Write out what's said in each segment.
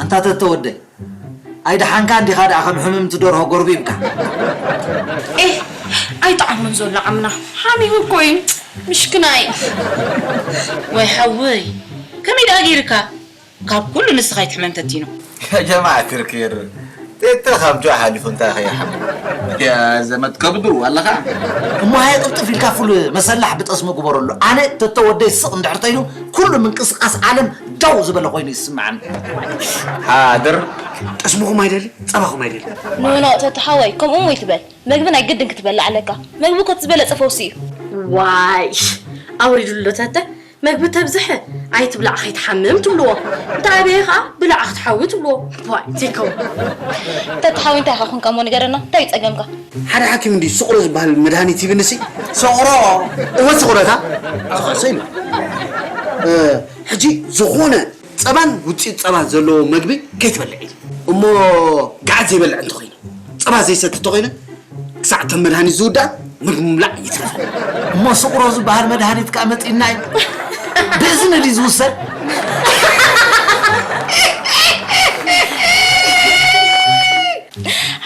ኣንታ ተተወደይ፣ ኣይደሓንካ እንዲኻ ደኣ ከም ሕምምቲ ደርሆ ጎርቢብካ። ኤህ ኣይጠዓሞን ዘሎ ዓምና ሓሚሙ እኮ እዩ። ምሽክናይ። ወይ ሓወይ፣ ከመይ ደኣ ገይርካ? ካብ ኩሉ ንስኻ ኣይትሕመም ተቲኖ። ጀማዓ ትርኪር ቴተ ካብ ጆ ሓሊፉ እንታይ ከይሓም ያ ዘመድ ከብዱ ኣለኻ። እሞ ሃየ ጥፍጥፍ ኢልካ ፉል መሰላሕ ብጠስሚ ግበረሉ። ኣነ ተተወደይ ስቕ እንድሕር ተይሉ ኩሉ ምንቅስቃስ ዓለም ደው ዝበለ ኮይኑ ይስምዓኒ። ሓድር ጠስምኹም ኣይደሊ ጸባኹም ኣይደሊ። ኖኖ ተተሓወይ ከምኡ እሞ ይትበል። መግቢ ናይ ግድን ክትበልዕ ኣለካ። መግቢ እኮ እቲ ዝበለጸ ፈውሲ እዩ። ዋይ ኣውሪዱሉ ተተ መግቢ ተብዝሐ ኣይትብላዕ ከይትሓምም ትብልዎ። እንተ ኣበየ ከዓ ብላዕ ክትሓዊ ትብልዎ። ዋይ ዘይከውን። ተተሓዊ እንታይ ኢኻ ኮንካ እሞ ንገረና እንታይ እዩ ጸገምካ? ሓደ ሓኪም እንዲ ስቑሮ ዝበሃል መድሃኒት ሂብንሲ። ስቑሮ? እወ ስቑሮታ ዝኸሰ ኢሉ። ሕጂ ዝኾነ ጸባን ውፅኢት ጸባን ዘለዎ መግቢ ከይትበልዕ ኢሉ። እሞ ገዓት ዘይበልዕ እንተኾይኑ ጸባ ዘይሰቲ እንተኾይነ ክሳዕ እቶም መድሃኒት ዝውዳእ ምግቢ ምብላዕ ይትረፍ። እሞ ስቑሮ ዝበሃል መድሃኒት ከዓ መፂእና እዩ። ብእዝኒ ድዩ ዝውሰድ?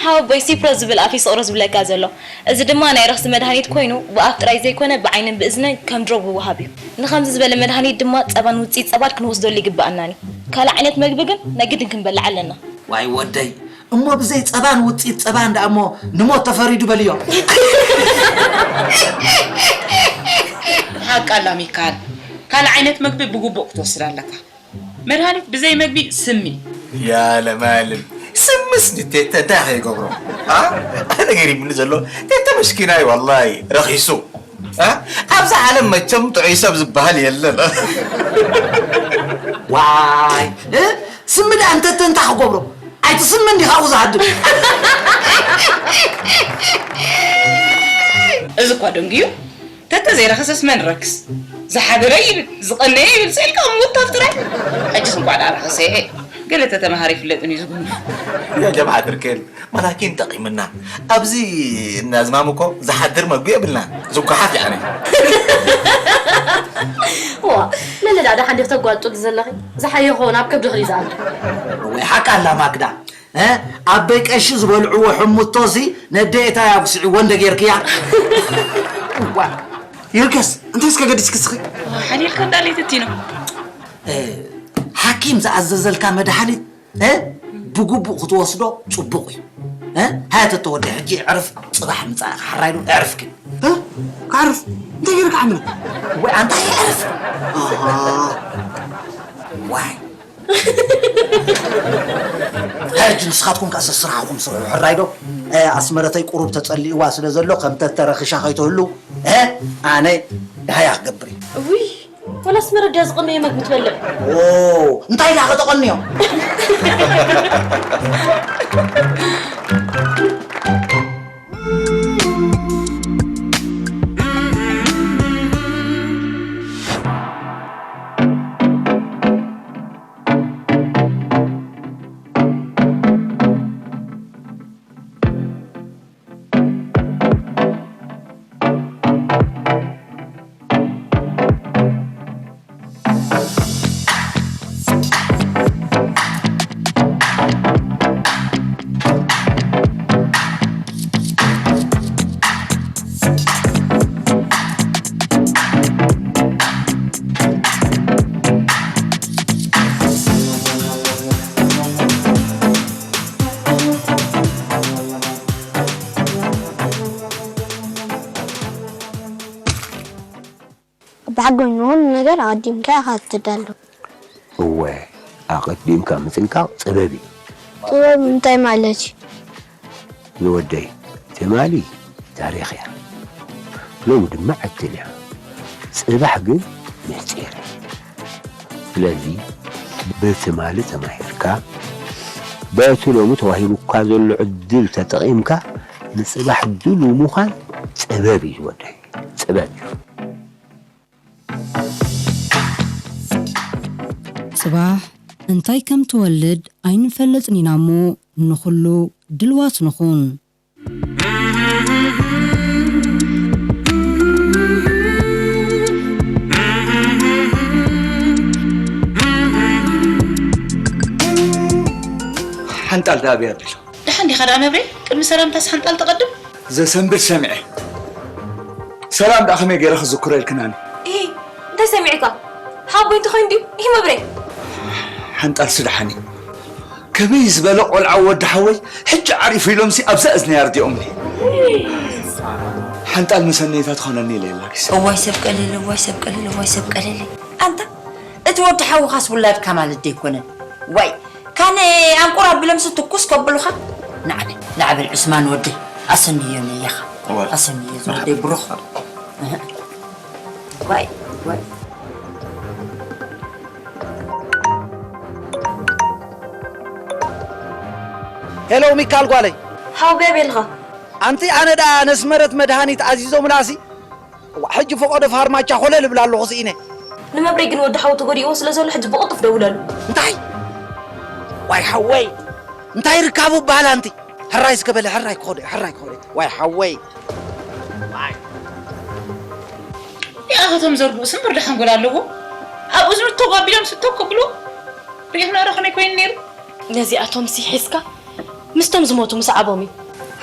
ሓወቦይ ሲፕሮ ዝብል ኣፍ እዩ ስቑሮ ዝብለካ ዘሎ። እዚ ድማ ናይ ረኽሲ መድሃኒት ኮይኑ ብኣፍ ጥራይ ዘይኮነ ብዓይንን ብእዝንን ከም ድሮብ ይወሃብ እዩ። ንኸምዚ ዝበለ መድሃኒት ድማ ጸባን ውፅኢት ጸባን ክንወስደሉ ይግበኣናን እዩ። ካልእ ዓይነት መግቢ ግን ናይ ግድን ክንበልዕ ኣለና። ዋይ ወደይ እሞ ብዘይ ጸባን ውጽኢት ጸባን ደኣ እሞ ንሞት ተፈሪዱ በልዮ። ሓቃ ኣላ ሚካል፣ ካልእ ዓይነት መግቢ ብግቡእ ክትወስድ ኣለካ። መድሃኒት ብዘይ መግቢ ስሚ። ያ ለማልም ስምስ ንቴተ እንታይ ከይገብሮ ኣነ ገሪምኒ ዘሎ ቴተ መስኪናይ ዋላይ ረኺሱ ኣብዚ ዓለም መቸም ጥዑይ ሰብ ዝበሃል የለን። ዋይ ስሚ ደኣ እንተተ እንታይ ክገብሮ ኣይትስምን ዲኻ ኣብኡ ዝሃድም። እዚ እኳ ደንጉዩ ተተ ዘይረኸሰስ መን ረክስ ዝሓደረ ይብል ዝቐነየ ይብል ስኢልካ ምውታፍ ጥራይ። ሕጅስ እንኳዕ ደኣ ረኸሰ ገለ ተተምሃረ ይፍለጥን እዩ ዝጉኑ። ያ ጀምዓ ትርኬል መላኪን ጠቒምና ኣብዚ እናዝማም እኮ ዝሓድር መግቢ የብልና ዝጓሓፍ ያነ ዋ ለለዳ ደሓን ዲኽ ተጓልጡል ዘለኺ ዝሓየኾ ናብ ከብድኺ እዩ ዝኣቱ ወይ ሓቃ ኣላ ማክዳ ኣበይ ቀሺ ዝበልዕዎ ሕሙቶሲ ነደየታ ያጉስዒዎ እንደ ጌርክያ ይርከስ እንታይ እስከ ገዲስኪ እስኺ ሓሊልካ እንዳለይ ተቲኖ ሓኪም ዝኣዘዘልካ መድሃኒት ብግቡእ ክትወስዶ ፅቡቕ እዩ ሃያተ ተወደ ሕጂ ዕርፍ ፅባሕ ምፃእኻ ሓራይዶ ዕርፍ ግን ክዓርፍ እንታይ ገይርካ ዓምና ወይ ኣንታ ዕርፍ ዋይ ሕጂ ንስኻትኩም ከኣ ስራሕኹም ስርሑ ሕራይ ዶ ኣስመረተይ ቁሩብ ተጸሊእዋ ስለ ዘሎ ከም ተተረኽሻ ከይትህሉ ኣነ ደሃያ ክገብር እዩ እውይ ወላስ መረድያ ዝቐነየ መግቢ ትበልዕ እንታይ ኢላ ከተቐንዮ ጎን ንኹሉ ነገር ኣቐዲምካ ኢኻ ትዳሎ። እወ፣ ኣቐዲምካ ምጥንቃቕ ጥበብ እዩ። ጥበብ እንታይ ማለት እዩ? ዝወደይ፣ ትማሊ ታሪኽ እያ። ሎሚ ድማ ዕድል እያ። ጽባሕ ግን ምስጢር እዩ። ስለዚ፣ ብትማሊ ተማሂርካ፣ በቲ ሎሚ ተዋሂቡካ ዘሎ ዕድል ተጠቒምካ፣ ንጽባሕ ድሉው ምዃን ጥበብ እዩ ዝወደይ። ጥበብ እዩ። ጽባሕ እንታይ ከም ትወልድ ኣይንፈልጥን ኢና እሞ፣ ንኹሉ ድልዋት ንኹን። ሓንጣል ደኣ ኣበይ ኣሎ? ደሓን ዲኻ ደኣ መብሬ? ቅድሚ ሰላምታስ ሓንጣል ትቐድም? ዘሰንብድ ሰሚዐ። ሰላም ደኣ ከመይ ገይረ ክዝክሮ ኢልክናኒ? ኢሂ፣ እንታይ ሰሚዕካ? ሓቦይ እንተኾይኑ ድዩ? ኢሂ መብሬ። ሓንጣልሲ ደሓን እዩ። ከመይ ዝበለ ቆልዓ ወዲ ሓወይ ሕጂ ዓሪፉ ኢሎምሲ ኣብዛ እዝነይ ኣርዲኦምኒ። ሓንጣል መሰነይታ ትኾነኒ ኢለ የላጊስ። እዋይ ሰብ ቀለለ እዋይ ሰብ ቀለለ እዋይ ሰብ ቀለለ ኣንታ እቲ ወዲ ሓውኻስ ውላድካ ማለት ደይኮነን ዋይ ካነ ኣንቁር ኣቢሎምሲ ትኩስ ከብሉኻ ንዓበ ንዓበል ዑስማን ወደይ ኣሰንዮ ነያኻ ኣሰንዮ ዝወደይ ብሩኽ ዋይ ዋይ ሄሎ ሚካል ጓለይ። ሃው በይ ኣበይ ኣለኻ? ኣንቲ ኣነ ደኣ ነስመረት መድሃኒት ኣዚዞምላሲ እዋ ሕጂ ፈቐዶ ፋርማቻ ኾለል እብል ኣለኹ ስኢነ። ንመብሬ ግን ወዲ ሓው ተጎዲእዎ ስለ ዘሎ ሕጂ ብቕልጡፍ ደውለሉ። እንታይ? ዋይ ሓወይ እንታይ ርካቡ በሃል ኣንቲ። ሕራይ እስከ በለ ሕራይ ክኸዶ ሕራይ ክኸዶ ዋይ ሓወይ። ይኣኸቶም ዘርግኡስ እምበር ደሓን ጎል ኣለዎ። ኣብ እዝኑ ተጓቢሎም ስቶ ከብልዎ ርኢኽና ዶ ከመይ ኮይኑ ነይሩ። ነዚኣቶምሲ ሒዝካ ምስቶም ዝሞቱ ምስዓቦም እዩ።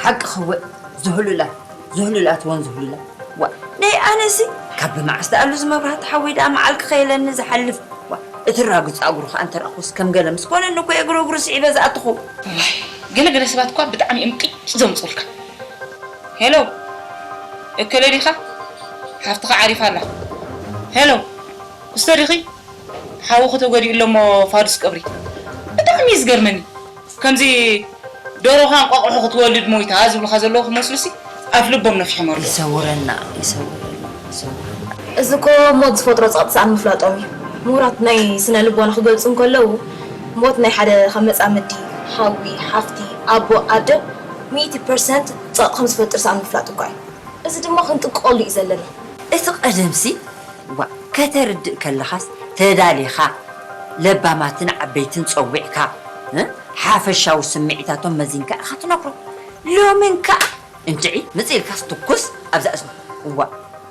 ሓቂ ክወእ ዝህሉላት ዝህሉላት ወን ዝህሉላት ዋእ ደይ ኣነሲ ካብ ብመዓስ ደኣሉ ዝመብራህቲ ሓወይ ደኣ መዓልኪ ከየለኒ ዝሓልፍ ዋእ እቲ ራግጹ ኣግሩ ከኣ እንተረኣኹስ ከም ገለ ምስ ኮነኒ እኮ እየ ግረግሩ ስዒበ ዝኣተኹ። ዋይ ገለ ገለ ሰባት እኳ ብጣዕሚ እዮም ቅጭ ዘምጹልካ። ሄሎ እከለ ዲኻ ሓፍትኻ ዓሪፋ ኣላ። ሄሎ ክስቶ ዲኺ ሓውኺ ተጎዲኡ ኣሎ እሞ ፋዱስ ቀብሪ። ብጣዕሚ እዩ ዝገርመኒ ከምዚ ደርሆኻ እንቋቑሖ ክትወልድ ሞይታ ዝብሉኻ ዘለዉ ክመስሉሲ ኣፍ ልቦም ነፊሖም ኣለዉ። ይሰውረና ይሰውረና ይሰውረና። እዚ እኮ ሞት ዝፈጥሮ ጸቕጢ ሰኣን ምፍላጦም እዩ። ምሁራት ናይ ስነ ልቦና ክገልጹ እንከለዉ ሞት ናይ ሓደ ከም መጻምዲ፣ ሓዊ፣ ሓፍቲ፣ ኣቦ፣ ኣደ ሚእቲ ፐርሰንት ጸቕጢ ከም ዝፈጥር ሰኣን ምፍላጥ እኳ እዩ። እዚ ድማ ክንጥንቀቐሉ እዩ ዘለና። እቲ ቀደምሲ ዋእ ከተርድእ ከለኻስ ተዳሊኻ ለባማትን ዓበይትን ጸዊዕካ ሓፈሻዊ ስምዒታቶም መዚንካ ኢኻ ትነግሮም። ሎሚ እንከኣ እንድዒ ምጽእ ኢልካስ ትኩስ ኣብዛ እዝኑ። ዋእ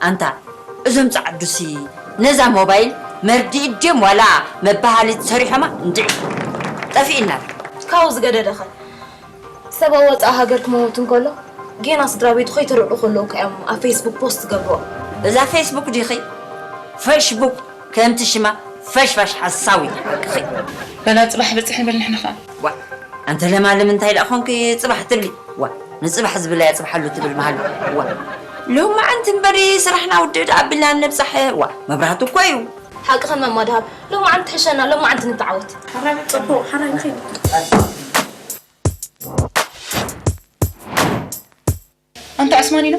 ኣንታ እዞም ጸዓዱሲ ነዛ ሞባይል መርድኢት ድዮም ዋላ መበሃሊት ሰሪሖማ እንድዒ ጠፊእና። ካብኡ ዝገደደኸ ሰብ ኣብ ወጻኢ ሃገር ክመውት እንከሎ ጌና ስድራ ቤቱ ከይተረድኡ ከለዉ ከ እዮም ኣብ ፌስቡክ ፖስት ዝገብርዎ። እዛ ፌስቡክ ዲኺ ፈሽቡክ ከምቲ ሽማ ፈሽፋሽ ሓሳዊት ሓቅኺ። በላ ጽባሕ በጽሕ ንበል ንሕና ኸኣ። ዋእ ኣንተ ለማለም እንታይ ደኣ ኾንኪ ጽባሕ ትብሊ ዋእ ንጽባሕ ዝብላ እያ ጽባሕ ኣሎ ትብል መሃሉ ዋእ ሎማዓንቲ እምበሪ ስራሕና ውድእ ደኣ ኣቢልና ንብጻሕ ዋእ መብራህቲ እኮ እዩ። ሓቅኽን መማ ደሃብ ሎማዓንቲ ትሕሸና ሎማዓንቲ ንተዓወት። ሓራይ ጽቡቕ ሓራይ ንኺድ። ኣንታ ዑስማኒኖ፣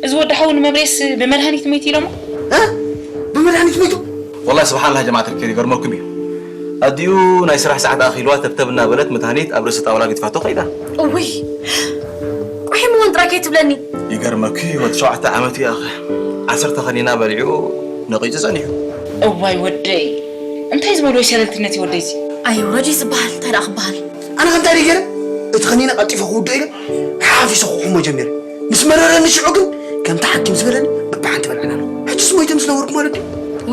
እዚ ወዲ ሓው ንመብሬስ ብመድሃኒት መይቱ ኢሎሞ? እ? ብመድሃኒት መይቱ? ወላሂ ስብሓንላህ ጀማዓት ኣልከይር ይገርመልኩም እዩ። ኣዲኡ ናይ ስራሕ ሰዓት ኣኺልዋ ተብተብ እናበለት መድሃኒት ኣብ ርእሲ ጣውላ ገዲፋቶ ከይዳ። እውይ ቁሒምወን ጥራይ ከይትብለኒ። ይገርመኪ ወዲ ሸውዓተ ዓመት እዩ ኣኸ ዓሰርተ ከኒና በሊዑ ነቒጹ ጸኒሑ። እዋይ ወደይ እንታይ ዝበልዎ ሸለልትነት እዩ ወደይ እዚ። ኣይ ውረድ እዩ ዝበሃል እንታይ ደኣ ክበሃል። ኣነ ከ እንታይ ድየ ገይረ እቲ ከኒነ ቀልጢፈ ክውድኦ ኢለ ሓፊሰ ክቑሕሞ ጀሚረ ምስ መረረኒ ሽዑ ግን ከምቲ ሓኪም ዝበለኒ በብሓንቲ በልዐን ኣለኹ ሕጅስ ሞይተ ምስ ነበርኩ ማለት ድዩ።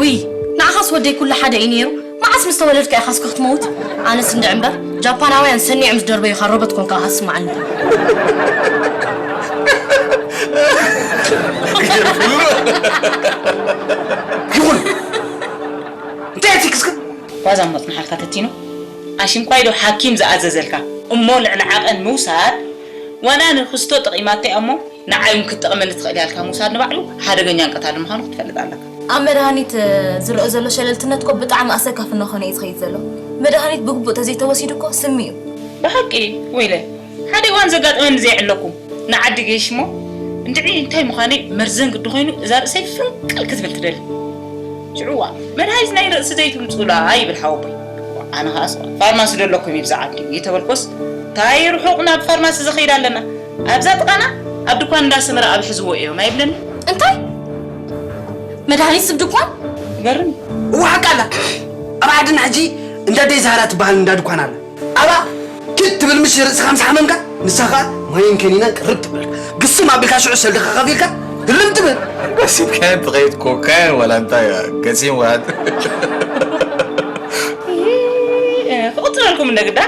ውይ ንዓኻስ ወደይ ኩሉ ሓደ እዩ ነይሩ። መዓስ ምስ ተወለድካ ኢኻ እስከ ክትመውት? ኣነስ እንድዒ እምበር ጃፓናውያን ሰኒዖም ዝደርበዩኻ ሮቦት ኮንካ ኢኻ ትስምዓኒ። ይኹን እንታይ ኣቲክስካ? ዋዛ እሞ ጽንሓልካ ተቲኖ ኣሽንኳይ ዶ ሓኪም ዝኣዘዘልካ እሞ ልዕሊ ዓቐን ምውሳድ ዋላ ንክስቶ ጠቒማቶ እያ እሞ ንዓይ እውን ክትጠቕመኒ ትኽእል እያ ኢልካ ምውሳድ ንባዕሉ ሓደገኛ እንቅታሊ ምዃኑ ክትፈልጥ ኣለካ። ኣብ መድሃኒት ዝረኦ ዘሎ ሸለልትነት እኮ ብጣዕሚ ኣሰካፊ እናኾነ እዩ ዝኸይድ ዘሎ። መድሃኒት ብግቡእ ተዘይተወሲዱ እኮ ስሚ እዩ። ብሓቂ ወይለ፣ ሓደ እዋን ዘጋጠመኒ ዘይዕለኩም ንዓዲ ገይሽ እሞ እንድዒ እንታይ ምዃነይ መርዘን ግዲ ኮይኑ እዛ ርእሰይ ፍንቅል ክትብል ትደሊ። ሽዑዋ መድሃኒት ናይ ርእሲ ዘይትምፁላ ይብል ሓወቦይ። ኣነ ኸኣስ ፋርማሲ ደለኩም ይብዛ ዓዲ እተበልኮስ ታይ ርሑቕ ናብ ፋርማሲ ዘኸይድ ኣለና። ኣብዛ ጥቓና ኣብ ድኳን እንዳ ሰመረ ኣብ ሕዝዎ እዮም ኣይብለኒ። እንታይ መድሃኒት ስብ ድኳን? ይገርም። እዋ ሓቃ ኣላ። ኣብ ዓድና ሕጂ እንዳ ደይ ዛህራ ትበሃል እንዳ ድኳን ኣላ። ኣባ ኪድ ትብል ምሽ ርእስኻ ምስ ሓመምካ ንሳ ኸኣ ማይን ከኒናን ቅርብ ትብለልካ። ግስም ኣቢልካ ሽዑ ሰልድኻ ከፊልካ ህልም ትብል። ገሲምካየን ትኸይድ ኮካየን ዋላ እንታይ እያ? ገሲም ዋላ ፍቕጥ ዝበልኩም እንደ ግዳ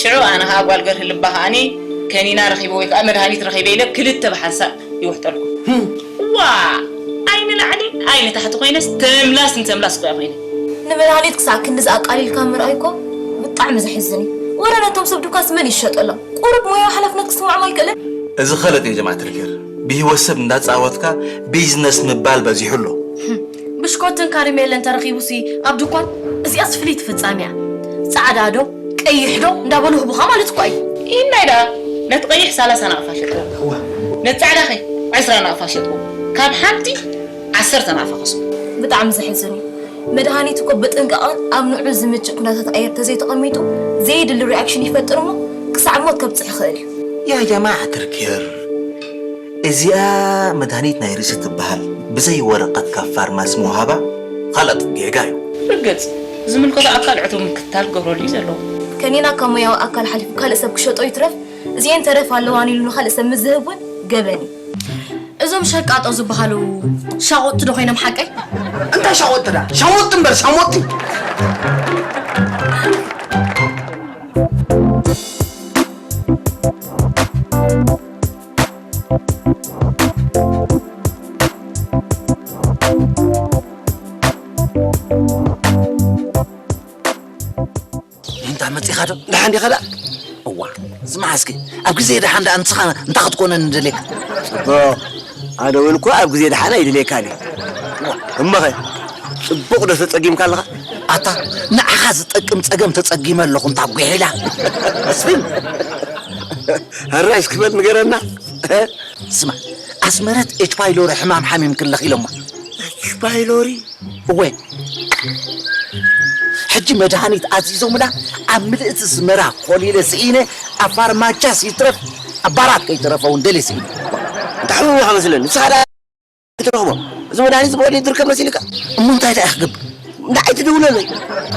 ሽዑ ኣነ ኸኣ ጓል ገርሂ ልባ ኸኣኒ ከኒና ረኺበ ወይ ከኣ መድሃኒት ረኺበ ኢለ ክልተ ብሓንሳእ ይውሕጠልኩም። ዋ! ኣይ ንላዕሊ ኣይ ንታሕቲ ኮይነስ ተምላስ ንተምላስ እኮ እያ ኮይነ። ንመድሃኒት ክሳዕ ክንድዚ ኣቃሊልካ ምርኣይ እኮ ብጣዕሚ ዘሕዝን እዩ። ወረ ነቶም ሰብ ድኳስ መን ይሸጠሎም? ቁሩብ ሞያዊ ሓላፍነት ክስምዖም ኣይክእልን? እዚ ኸለጥ እዩ ጀማዓ ትርገር። ብህይወት ሰብ እንዳጻወትካ ቢዝነስ ምባል በዚሑ ኣሎ። ብሽኮትን ካሪሜለን ተረኺቡሲ ኣብ ድኳን እዚኣስ ፍልይቲ ፍጻሜ እያ። ጻዕዳ ዶ ቀይሕ ዶ እንዳበሉ ህቡኻ ማለት እኳ እዩ። ኢናይ ደኣ ነቲ ቀይሕ ሰላሳ ናቕፋ ሸጥዎ። ነቲ ጻዕዳኸ ዕስራ ናቕፋ ሸጥዎ። ካብ ሓንቲ ዓሰርተ ናቕፋ ከስቡ። ብጣዕሚ ዘሕዝን እዩ። መድሃኒት እኮ ብጥንቃቐን ኣብ ንዑ ዝምችእ ኩነታት ኣየር ተዘይተቐሚጡ ዘየድሊ ሪኣክሽን ይፈጥር እሞ ክሳዕ ሞት ከብጽሕ ይኽእል እዩ። ያ ጀማዓ ትርኬር እዚኣ መድሃኒት ናይ ርእሲ ትበሃል ብዘይ ወረቐት ካብ ፋርማሲ ምውሃባ ኻልኣት ጌጋ እዩ። ርግጽ፣ ዝምልከቶ ኣካል ዕቱብ ምክትታል ክገብረሉ እዩ ዘለዎ። ከኒና ካብ ሞያዊ ኣካል ሓሊፉ ካልእ ሰብ ክሸጦ ይትረፍ እዚኤን ተረፍ ኣለዋን ኢሉ ንኻልእ ሰብ ምስ ዝህብ እውን ገበን እዩ። እዞም ሸቃጦ ዝበሃሉ ሻቆጥቲ ዶ ኮይኖም ሓቀይ? እንታይ ሻቆጥቲ ደኣ? ሻሞጥቲ እምበር ሻሞጥቲ። እንታ መጺኻ ዶ? ደሓን ዲኻ ደኣ? እዋ፣ ዝመሓዝኪ፣ ኣብ ግዜ ደሓን ደኣ ንስኻ እንታይ ክትኮነኒ ደልየካ? ጽቡቕ። ኣነ እውን እኮ ኣብ ግዜ ደሓን ኣይደልየካን እየ። እሞኸ፣ ጽቡቕ ዶ ተጸጊምካ ኣለኻ? ኣታ፣ ንዓኻ ዝጠቅም ጸገም ተጸጊመ ኣለኹ፣ እንታ ጒሒላ። ስም። ሕራይ እስኪ በል ንገረና። ስማ፣ ኣስመረት ኤች ፓይሎሪ ሕማም ሓሚምክለኽ ኢሎማ። ኤች ፓይሎሪ? እወ። ሕጂ መድሃኒት ኣዚዞምላ ኣብ ምልእቲ ኣስመራ ኮሊለ ስኢነ ኣብ ፋርማቻስ ይትረፍ ኣብ ባራት ከይተረፈ እውን ደልየ ስኢነ። እንታይ ሕሙም ኢኻ መስለኒ? ንስኻ ደኣ ኣይትረኽቦ። እዚ መድሃኒት ብቐሊሉ ዝርከብ መሲልካ? እሞ እንታይ ደኣ ክገብር? ንዓይ ትድውለለይ?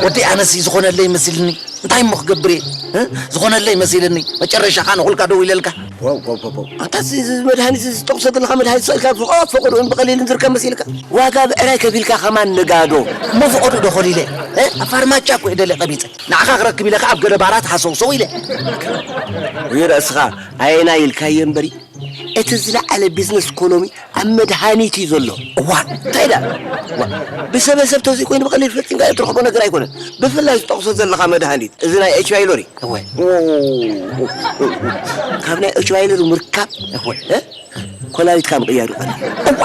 ወዲ ኣነሲ ዝኾነለይ መሲልኒ። እንታይ እሞ ክገብር እየ? እ? ዝኾነለይ መሲልኒ። መጨረሻኻ ንኹልካ ደው ኢለልካ። ዋው፣ ዋው፣ ዋው፣ ዋው። ኣንታ እዚ፣ እዚ መድሃኒት እዚ ትጠቕሶ ዘለኻ መድሃኒት ስእልካ ፍቖ-፣ ፍቑድኡን ብቐሊልን ዝርከብ መሲልካ? ዋጋ ብዕራይ ከፊልካ ከማን ነጋዶ። እሞ ፍቐዱ ዶ ኮሊለ? እ? ኣብ ፋርማቻ እኮ እየ ደልየ ቀቢጸ። ንዓኻ ክረክብ ኢለ ከኣ ኣብ ገለ ባራት ሃሰውሰው ኢለ። ወዮ ርእስኻ ኣየናይ ኢልካዮ እምበሪ? እቲ ዝለዓለ ቢዝነስ ኢኮኖሚ ኣብ መድሃኒት እዩ ዘሎ። እዋ፣ እንታይ ደኣ? ዋ፣ ብሰበ ሰብ ተዘይኮይኑ ብቐሊል ፈጺምካ እትረኽቦ ነገር ኣይኮነን። ብፍላይ ዝጠቕሶ ዘለኻ መድሃኒት፣ እዚ ናይ ኤች ፓይሎሪ። እወ። ኦ፣ ካብ ናይ ኤች ፓይሎሪ ምርካብ፣ እወ። እ? ኮላሊትካ ምቕያር እዩ ቀሊል። እዋ።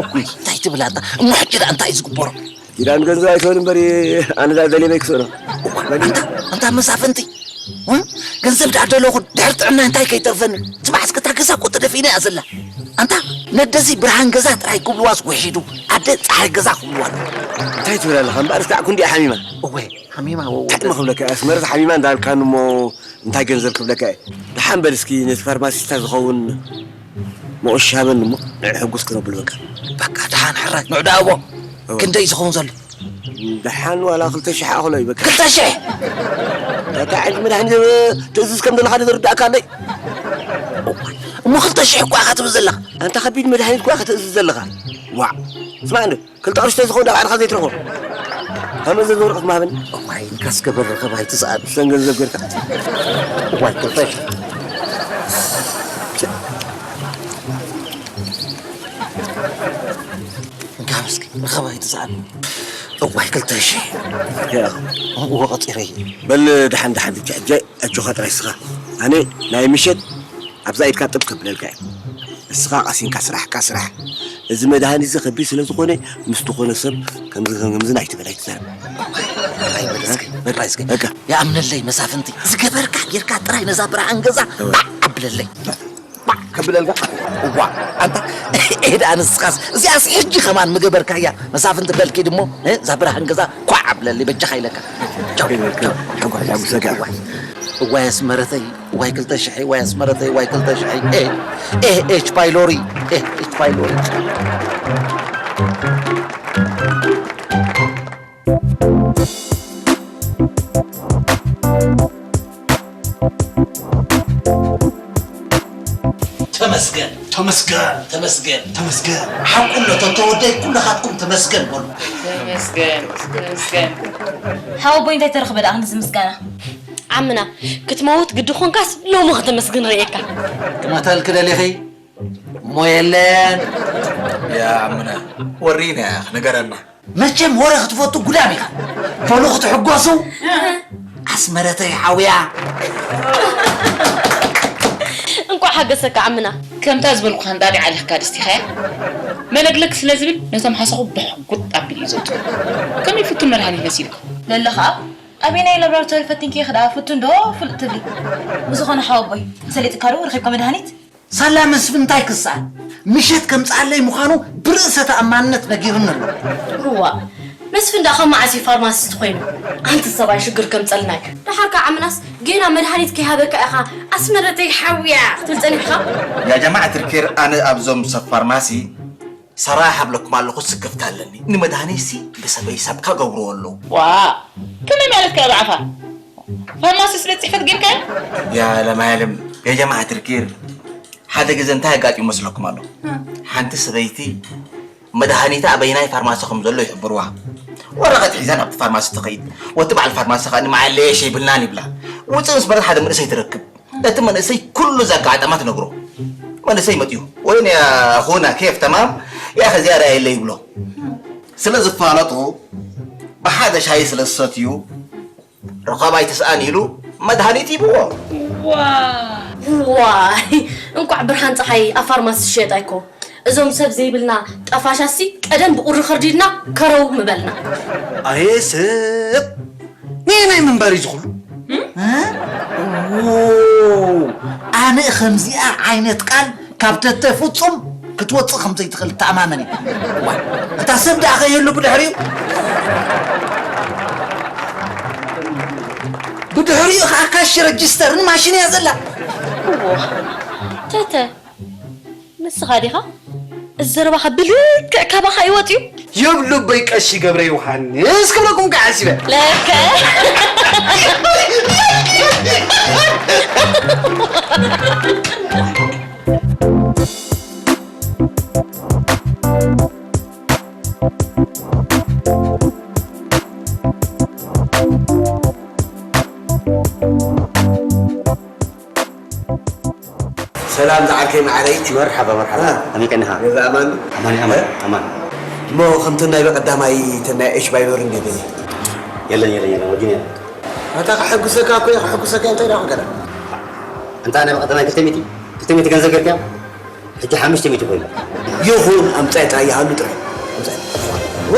እዋይ፣ እንታይ ትብል ኣንታ? እሞ ሕጂ ደኣ እንታይ እዩ ዝግበሮ? ኪዳን ገንዘብ ኣይትበል እምበር፣ ኣነ ደኣ ደልየ በይ ክስእኖ። እዋ፣ ኣንታ፣ ኣንታ መሳፍንቲ፣ እ? ገንዘብ ደኣ ደለኹ፣ ድሕሪ ጥዕና እንታይ ከይተርፈኒ? ጽባሕ እስከ እታ ገዛ እኮ ተደፊና እያ ዘላ። ኣንታ፣ ነደዚ ብርሃን ገዛ ጥራይ ክብልዋስ ውሒዱ፣ ኣደ ጸሓይ ገዛ ክብልዋ ኣለዉ። እንታይ ትብል ኣለኻ እምበኣር? እስካዕ ክንዲኣ ሓሚማ። እወ፣ ሓሚማ፣ እወ፣ እወ። እንታይ እሞ ክብለካ እየ? ኣስመረት ሓሚማ እንዳበልካኒ እሞ እንታይ ገንዘብ ክብለካ እየ? ደሓን በል እስኪ ነቲ ፋርማሲስታ ዝኸውን ምቑሻበን እሞ ንዕኡ ሕጉስ ክነብሎ በቃ። በቃ ደሓን ሕራይ ንዑ ደኣ እዎ። እዎ። ክንደይ ዝኸውን ዘሎ? ደሓን ዋላ ክልተ ሽሕ ኣኽሎ እዩ በቃ። ክልተ ሽሕ? እንታይ ዓይነት መድሃኒት ትእዝዝ ከም ዘለኻ ዶ ዝርዳእካ ኣሎ እዩ? እሞ ክልተ ሽሕ እኮ ኢኻ ትብል ዘለኻ። ኣንታ ከቢድ መድሃኒት እኮ ኢኻ ትእዝዝ ዘለኻ። ዋዕ። ስማዕ እንዶ፣ ክልተ ቅርሺ ተዝኸውን ዳ ባዕልኻ ዘይትረኽቦ። ካብ መዘዝ ወረቐት ምሃበኒ። እዋይ፣ እንካስ ገበር ርኸብ ኣይትስኣን። እሰን ገንዘብ ጌርካ። እዋይ፣ ክልተ ሽሕ። እንካ እስኪ፣ ርኸብ ኣይትስኣን። እዋይ፣ ክልተ ሽሕ። ያ። እዎ፣ ቀጺረይ። በል፣ ደሓን፣ ደሓን፣ ሕጂ፣ ሕጂ ኣጆኻ ጥራይ እስኻ። ኣነ ናይ ምሸት ኣብዛ ኢድካ ጥብ ከብለልካ እየ። እስኻ ቀሲንካ ስራሕካ ስራሕ። እዚ መድሃኒት እዚ ከቢድ ስለ ዝኾነ፣ ምስ ዝኾነ ሰብ ከምዚ ከምዚ ኣይትበል፣ ኣይትዛረብ። ኣይበል እስከ፣ በል እስከ። በቃ። ይኣምነለይ መሳፍንቲ፣ ዝገበርካ ጌርካ ጥራይ ነዛ ብርሃን ገዛ ባዕ ኣብለለይ። ባዕ ከብለልካ? እዋ፣ ኣንታ፣ ኤህ ደኣ ንስኻስ፣ እዚኣስ ሕጂ ከማን ምገበርካያ። መሳፍንቲ በልኪ ድሞ፣ እ፣ እዛ ብርሃን ገዛ ኳዕ ኣብለለይ፣ በጃኻ ኢለካ። ቻው፣ ቻው። ሓጓ-፣ ሓጉሰካ። እዋይ፣ እዋይ ኣስመረተይ፣ እዋይ ክልተ ሽሕ፣ እዋይ ኣስመረተይ፣ እዋይ ክልተ ሽሕ። ኤህ፣ ኤህ፣ ኤች ፓይሎሪ፣ ኤህ፣ ኤች ፓይሎሪ። ተመስገን፣ ተመስገን፣ ተመስገን፣ ተመስገን። ሓቁ ኣሎ፣ ተተወደይ ኩልኻትኩም ተመስገን በሉ። ተመስገን፣ ተመስገን። ሓወቦይ እንታይ ተረኽበ ደኣ ክንድዚ ምስጋና? ዓምና፣ ክትመውት ግዲ ኾንካስ ሎሚ ከተመስግን ርእየካ። ክመተልኪ ደሊኺ? እሞ የለን። ያ ዓምና፣ ወሪና ክንገረና። መቸም ወረ ክትፈቱ ጉዳም ኢኻ። በሉ ክትሕጎሱ። ኣስመረተይ ሓውያ። እንቋዕ ሓገሰካ ዓምና። ከምታ ዝበልኩኻ እንጣጢዕ ኣለካ ድስቲኻያ። መለግለግ ስለ ዝብል ነቶም ሓሰኹ ብሕጉጥ ኣቢሉ እዩ ዘውፅኡ። ከመይ ፍቱን መድሃኒት መሲልካ? ለለ ኸኣ ኣበየናይ ላብራቶሪ ፈቲንኪ ኢኺ ደኣ ፍቱን ዶ ፍሉጥ ትብሊ? ብዝኾነ ሓወቦይ፣ ሰሊጥካ ዶ ረኺብካ መድሃኒት? ሳላ መስፍን እንታይ ክስኣል? ምሸት ከምጽኣለይ ምዃኑ ብርእሰ ተኣማንነት ነጊሩኒ ኣሎ። እዋእ፣ መስፍን ደኣ ካብ መዓስ እዩ ፋርማሲስት ኮይኑ? ኣንቲ ሰብኣይ ሽግር ከምጸልና እዩ። ደሓር ከዓ ዓምናስ ጌና መድሃኒት ከይሃበካ ኢኻ ኣስመረተይ ሓውያ ክትብል ጸኒሕካ? ያ ጀማዓት ልኬር፣ ኣነ ኣብዞም ሰብ ፋርማሲ ሰራሕ ኣብለኩም ኣለኹ፣ ስክፍታ ኣለኒ። ንመድሃኒትሲ ብሰበይ ሰብካ ገብርዎ ኣለዉ። ዋእ፣ ከመይ ማለትካ እያ ብዓፋ? ፋርማሲ ስለ ጽሕፈት ጌርካዮ? ያ ለማያለም፣ ያ ጀማዓት ልኬር፣ ሓደ ግዜ እንታይ ኣጋጢሙ መስለኩም ኣሎ? ሓንቲ ሰበይቲ መድሃኒታ ኣበይናይ ፋርማሲ ከም ዘሎ ይሕብርዋ። ወረቐት ሒዛ ናብቲ ፋርማሲ ትኸይድ። ወቲ በዓል ፋርማሲ ኸኣ ንመዓለየሽ የብልናን ይብላ። ውፅእ ምስ በለት ሓደ መንእሰይ ትረክብ። እቲ መንእሰይ ኩሉ ዘጋጠማ ትነግሮ። መንእሰይ መጥዩ፣ "ወይን ያ ኣኹና ኬፍ ተማም፣ ያ ኸዚኣ ርኣየለይ" ይብሎ። ስለ ዝፋለጡ ብሓደ ሻሂ ስለ ዝሰትዩ፣ ረኻባይ ትስኣን ኢሉ መድሃኒት ሂብዎ። ዋይ፣ እንቋዕ ብርሃን ጸሓይ ኣብ ፋርማሲ ዝሸየጥ ኣይኮ። እዞም ሰብ ዘይብልና ጠፋሻሲ ቀደም ብቑሪ ከርዲድና ከረው ምበልና። ኣየ ሰብ! ነየናይ ምንባር እዩ ዝኹሉ? እ? ዎ! ኣነ ከምዚኣ ዓይነት ቃል ካብ ተተ ፍጹም ክትወጽእ ከም ዘይትኽእል እተኣማመን እየ። ዋይ፣ እታ ሰብ ደኣ ከይህሉ ብድሕሪኡ? ብድሕሪኡ ኸኣ ካሽ ረጅስተርን ማሽን እያ ዘላ። እዎ፣ ተተ፣ ንስኻ ዲኻ? እዚ ዘረባኻ ብልክዕ ካባኻ እዩ ወጺኡ? የብሉ በይ ቀሺ ገብረ ዮሃንስ ክብለኩም ከዓ ሓሲበ። ለከ። ሰላም ዝዓርከይ ማዓረይ። መርሓባ፣ መርሓባ። እ። ከመይ ቀኒኻ? ገዛ ኣማን? ኣማን፣ ኣማን፣ እ? ኣማን። እሞ ከምቲ ናይ በቀዳማይ እቲ ናይ ኤች ባይበር እንዴት እዩ? የለን፣ የለን፣ የለን፣ ወዲነ። ኣታ ከሐጉሰካ እኮ እየ፣ ከሐጉሰካ እንታይ ደኣ ገለ? ኣንታ ናይ በቀዳማይ ክልተ ሚእቲ፣ ክልተ ሚእቲ ገንዘብ ጌርካ? ሕጂ ሓሙሽተ ሚእቲ ኮይኑ። ይኹን፣ ኣምጻይ ጥራይ ይሃሉ ጥራይ። ኣምጻይ። ዋ!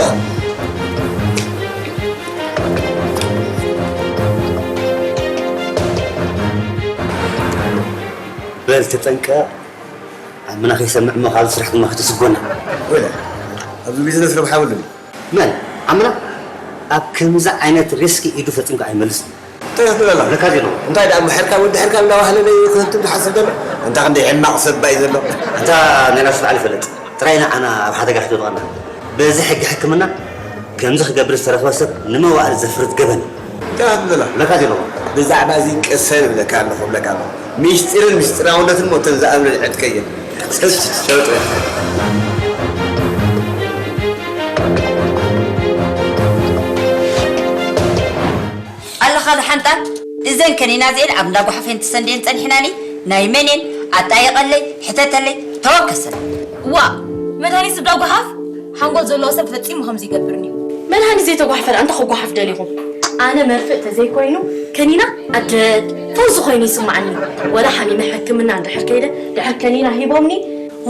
በል ተጠንቀቕ። ዓምና ከይሰምዕ እሞ ካብዚ ስራሕ ድማ ከተስጎና። ወይለ፣ ኣብዚ ቢዝነስ ረብሓ የብሉን። መን? ዓምና ኣብ ከምዚ ዓይነት ሪስክ ኢዱ ፈጺምካ ኣይመልስን። እንታይ ትብል ኣላ? ለካ ዜና። እንታይ ደኣ፣ ምሕርካ ወዲ ሕርካ እንዳባህለለ እዩ ክህብትም ዝሓስብ ዘሎ? እንታ ክንደይ ሕማቕ ሰብ ባይ ዘሎ? ኣንታ ናይ ናሱ ባዕሉ ይፈልጥ። ጥራይ ንዓና ኣብ ሓደጋ ከተውድቐና። በዚ ሕጊ ሕክምና ከምዚ ክገብር ዝተረኽበ ሰብ ንመዋእል ዘፍርድ ገበን እዩ። እንታይ ትብል ኣላ? ለካ ዜና። ብዛዕባ እዚ ቅሰን እብለካ ኣለኹ፣ እብለካ ኣለኹ። ሚስጢርን ምስጢራውነትን ሞተን ዝኣምንን ዕጥቂ እየን። ሸውጥ። ኣለኻ ዝሓንጣ፣ እዘን ከኒና እዚኤን ኣብ እንዳ ጓሓፈን ትሰንድየን ጸኒሕናኒ፣ ናይ መን እየን? ኣጣየቐለይ፣ ሕተተለይ፣ ተወከሰ። ዋ፣ መድሃኒት ዝብዳ ጓሓፍ? ሓንጎል ዘለዎ ሰብ ፈጺሙ ከምዚ ይገብርን እዩ። መድሃኒት ዘይተጓሕፈ ደኣ እንታይ ክጓሓፍ ደሊኹም? ኣነ መርፍእ ተዘይኮይኑ ከኒና ኣደድ ፈውዚ ኮይኑ ይስምዓኒ። ወላ ሓሚመ ሕክምና እንድሕር ከይደ፣ ድሕር ከኒና ሂቦምኒ፣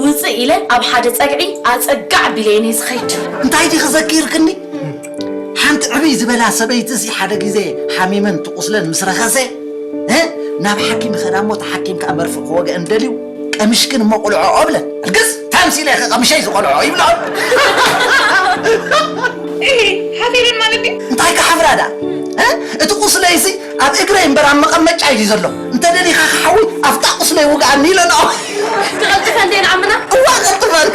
ውፅእ ኢለ ኣብ ሓደ ፀግዒ ኣፀጋዕ ቢለየን እየ ዝኸይድ። እንታይ ዲኺ ዘኪርክኒ? ሓንቲ ዕብይ ዝበላ ሰበይቲ እዚ ሓደ ግዜ ሓሚመን ትቑስለን ምስ ረኸሰ፣ እ? ናብ ሓኪም ይኸዳ እሞ እቲ ሓኪም ከኣ መርፍእ ክወግአን ደልዩ፣ "ቀሚሽክን እሞ ቁልዖ" ብለን። እርግዝ ታምሲለ ኢኸ ቀሚሸይ ዝቆልዖ ይብልኦ። ሓፊረን ማለት ድዩ? እንታይ ክሓፍራ ደኣ? እ? እቲ ቁስለይሲ ኣብ እግረይ እምበር ኣብ መቐመጫይ ድዩ ዘሎ? እንተ ደሊኻ ክሓዊ ኣብታ ቁስለይ ውግኣኒ ኢለንኦ። ትቐልጥፈን ድየን ዓምና? እዋ ቀልጥፈን።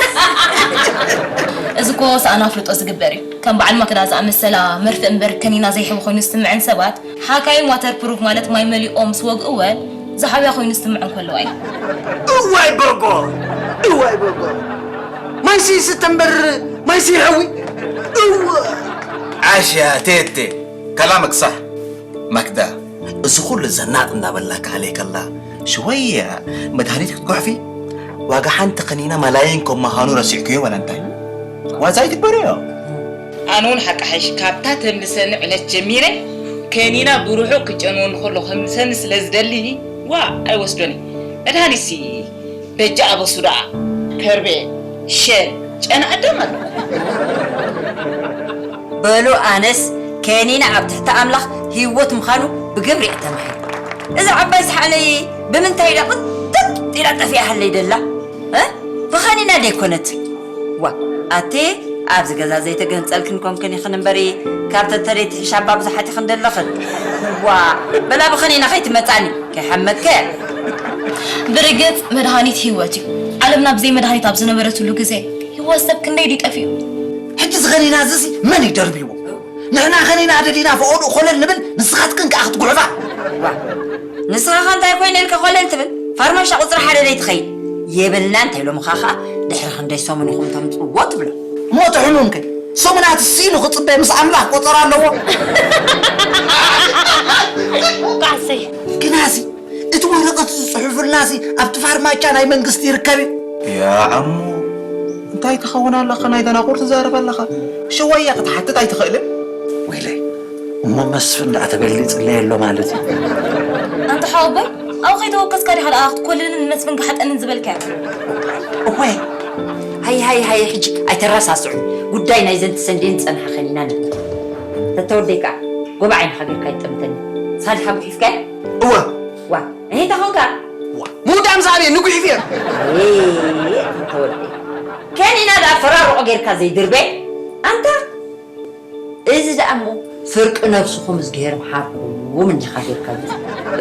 እዚ እኮ ሰኣን ኣፍልጦ ዝግበር እዩ። ከም በዓል ማክዳ ዝኣመሰላ መርፍእ እምበር ከኒና ዘይሕዊ ኮይኑ ዝስምዐን ሰባት፣ ሓካይም ዋተር ፕሩፍ ማለት ማይ መሊኦም ምስ ወግእወን ዝሓውያ ኮይኑ ዝስምዐን ከለዋ እዩ። እዋይ በጎ፣ እዋይ በጎ። ማይሲ ስተንበር፣ ማይሲ ይሕዊ። እዋ። ዓሽ ያ ቴቴ፣ ከላምክ ሳሕ። ማክዳ፣ እዚ ኩሉ ዘናጥ እንዳበላ ካህለይ ከላ፣ ሽወያ መድሃኒት ክትጉሕፊ፣ ዋጋ ሓንቲ ከኒና መላይን ከም ምዃኑ ረሲዕክዮ ወላ እንታይ? ዋዛ ኣይትግበርዮ። ኣነ እውን ሓቂ ሓይሽ ካብታ ተምልሰኒ ዕለት ጀሚረ፣ ከኒና ብርሑቕ ክጨንወኒ ከሎ ከምልሰኒ ስለ ዝደሊ፣ ዋ፣ ኣይወስዶን እየ። መድሃኒትሲ በጃ ኣበሱ ደኣ፣ ከርቤ፣ ሸል፣ ጨና ኣዳም ኣሎ። በሉ ኣነስ ከኒና ኣብ ትሕቲ ኣምላኽ ህይወት ምዃኑ ብግብሪ እየ ተማሂረ። እዛ ዓባይ ሳሕለይ ብምንታይ ኢላ ቅጥጥ ኢላ ጠፊኣሃለይ ደላ? እ? ብኸኒና ደይኮነትን። ዋ፣ ኣቲ ኣብዚ ገዛ ዘይተገንጸልክን ኮንክን ኢኽን እምበሪ፣ ካብ ተተለይ ትሕሻባ ብዙሓት ኢኽን ደለኽን። ዋ፣ በላ ብኸኒና ከይትመጻኒ፣ ከይሓመከ። ብርግጽ መድሃኒት ህይወት እዩ። ዓለምና ብዘይ መድሃኒት ኣብ ዝነበረትሉ ግዜ ህይወት ሰብ ክንደይ ድዩ ጠፊኡ? ሕጂ እዚ ኸኒና እዚሲ መን እዩ ደርብይዎ? ንሕና ኸኒና ደሊና ፈቐድኡ ኮለል ንብል፣ ንስኻትክን ከኣ ክትጉሕፋ። ዋ፣ ንስኻ ኸ እንታይ ኮይነ ኢልካ ኮለል ትብል? ፋርማሻ ቁጽሪ ሓደ ደይ ትኸይድ? የብልና እንታይ ኢሎምኻ ኸኣ ድሕሪ ክንደይ ሰሙን ኢኹም ተምጽእዎ ትብሎ። እሞ እቲ ሕሙም ከ? ሰሙናት ሲኢሉ ክጽበ ምስ ኣምላኽ ቆጸራ ኣለዎ? ቃሰይ። ግናሲ፣ እቲ ወረቐት ዝጽሕፉልናሲ ኣብቲ ፋርማቻ ናይ መንግስቲ ይርከብ እዩ። ያ ዓሞ፣ እንታይ ትኸውን ኣለኻ? ናይ ደናቑር ትዛረብ ኣለኻ። ሽወያ ክትሓትት ኣይትኽእልን? ወይለይ፣ እሞ መስፍን ደኣ ተበሊጽለይ ኣሎ ማለት እዩ። ኣንታ ሓወቦይ፣ ኣብኡ ከይተወከስካ ዲኻ ደኣ ክትኮልልን ንመስፍን ክሓጠንን ዝበልካዮ? እወ፣ ሃይ፣ ሃይ፣ ሃይ፣ ሕጂ ኣይተረሳስዑ። ጉዳይ ናይ ዘንቲ ሰንዴን ጸንሓ ኸኒና ንብል። ተተወደይ ከኣ፣ ጎባዕ ዓይንኻ ጌርካ ይጠምተኒ። ሳድሓ ጉሒፍካዮ? እወ። ዋ፣ እንታይ ኾንካ? ዋ፣ ምውዳእ ምስ ኣበየ ንጉሒፍ እየ። ኤ፣ ተወደይ። ከኒና ደኣ ፈራርቆ ጌርካ ዘይድርበ? ኣንታ እዚ ደኣ እሞ ፍርቂ ነብስኹም እዝግሄር ምሓርኩም እንዲኻ ጌርካሉ።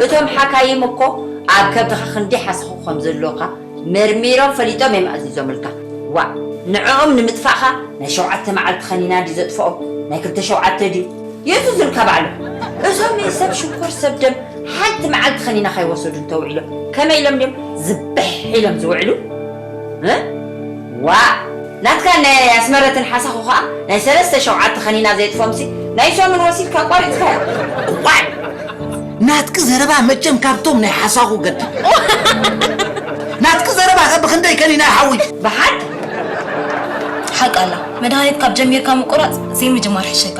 እቶም ሓካይም እኮ ኣብ ከብድኻ ክንደይ ሓሳኹ ከም ዘሎካ መርሚሮም ፈሊጦም እዮም ኣዚዞምልካ። ዋእ፣ ንዕኦም ንምጥፋእኻ ናይ ሸውዓተ መዓልቲ ኸኒና ድዩ ዘጥፍኦም? ናይ ክልተ ሸውዓተ ድዩ? የእዝዙልካ ባዕሎም። እዞም ሰብ ሽኮር ሰብ ደም ሓንቲ መዓልቲ ኸኒና ከይወሰዱ እንተውዒሎም ከመይ ኢሎም ድዮም ዝብሕ ኢሎም ዝውዕሉ? እ? ዋእ፣ ናትካ ናይ ኣስመረትን ሓሳኹ ኸኣ ናይ ሰለስተ ሸውዓተ ኸኒና ዘየጥፍኦምሲ ናይ ሰሙን ወሲድካ ኣቋሪጽካዮ። ዋይ! ናትኪ ዘረባ መቸም ካብቶም ናይ ሓሳኹ ገድ። ናትኪ ዘረባ ከ ብኽንደይ ከኒና ይሓዊ? ብሓድ ሓቂ ኣላ። መድሃኒት ካብ ጀሚርካ ምቁራጽ ዘይምጅማር ሕሸካ።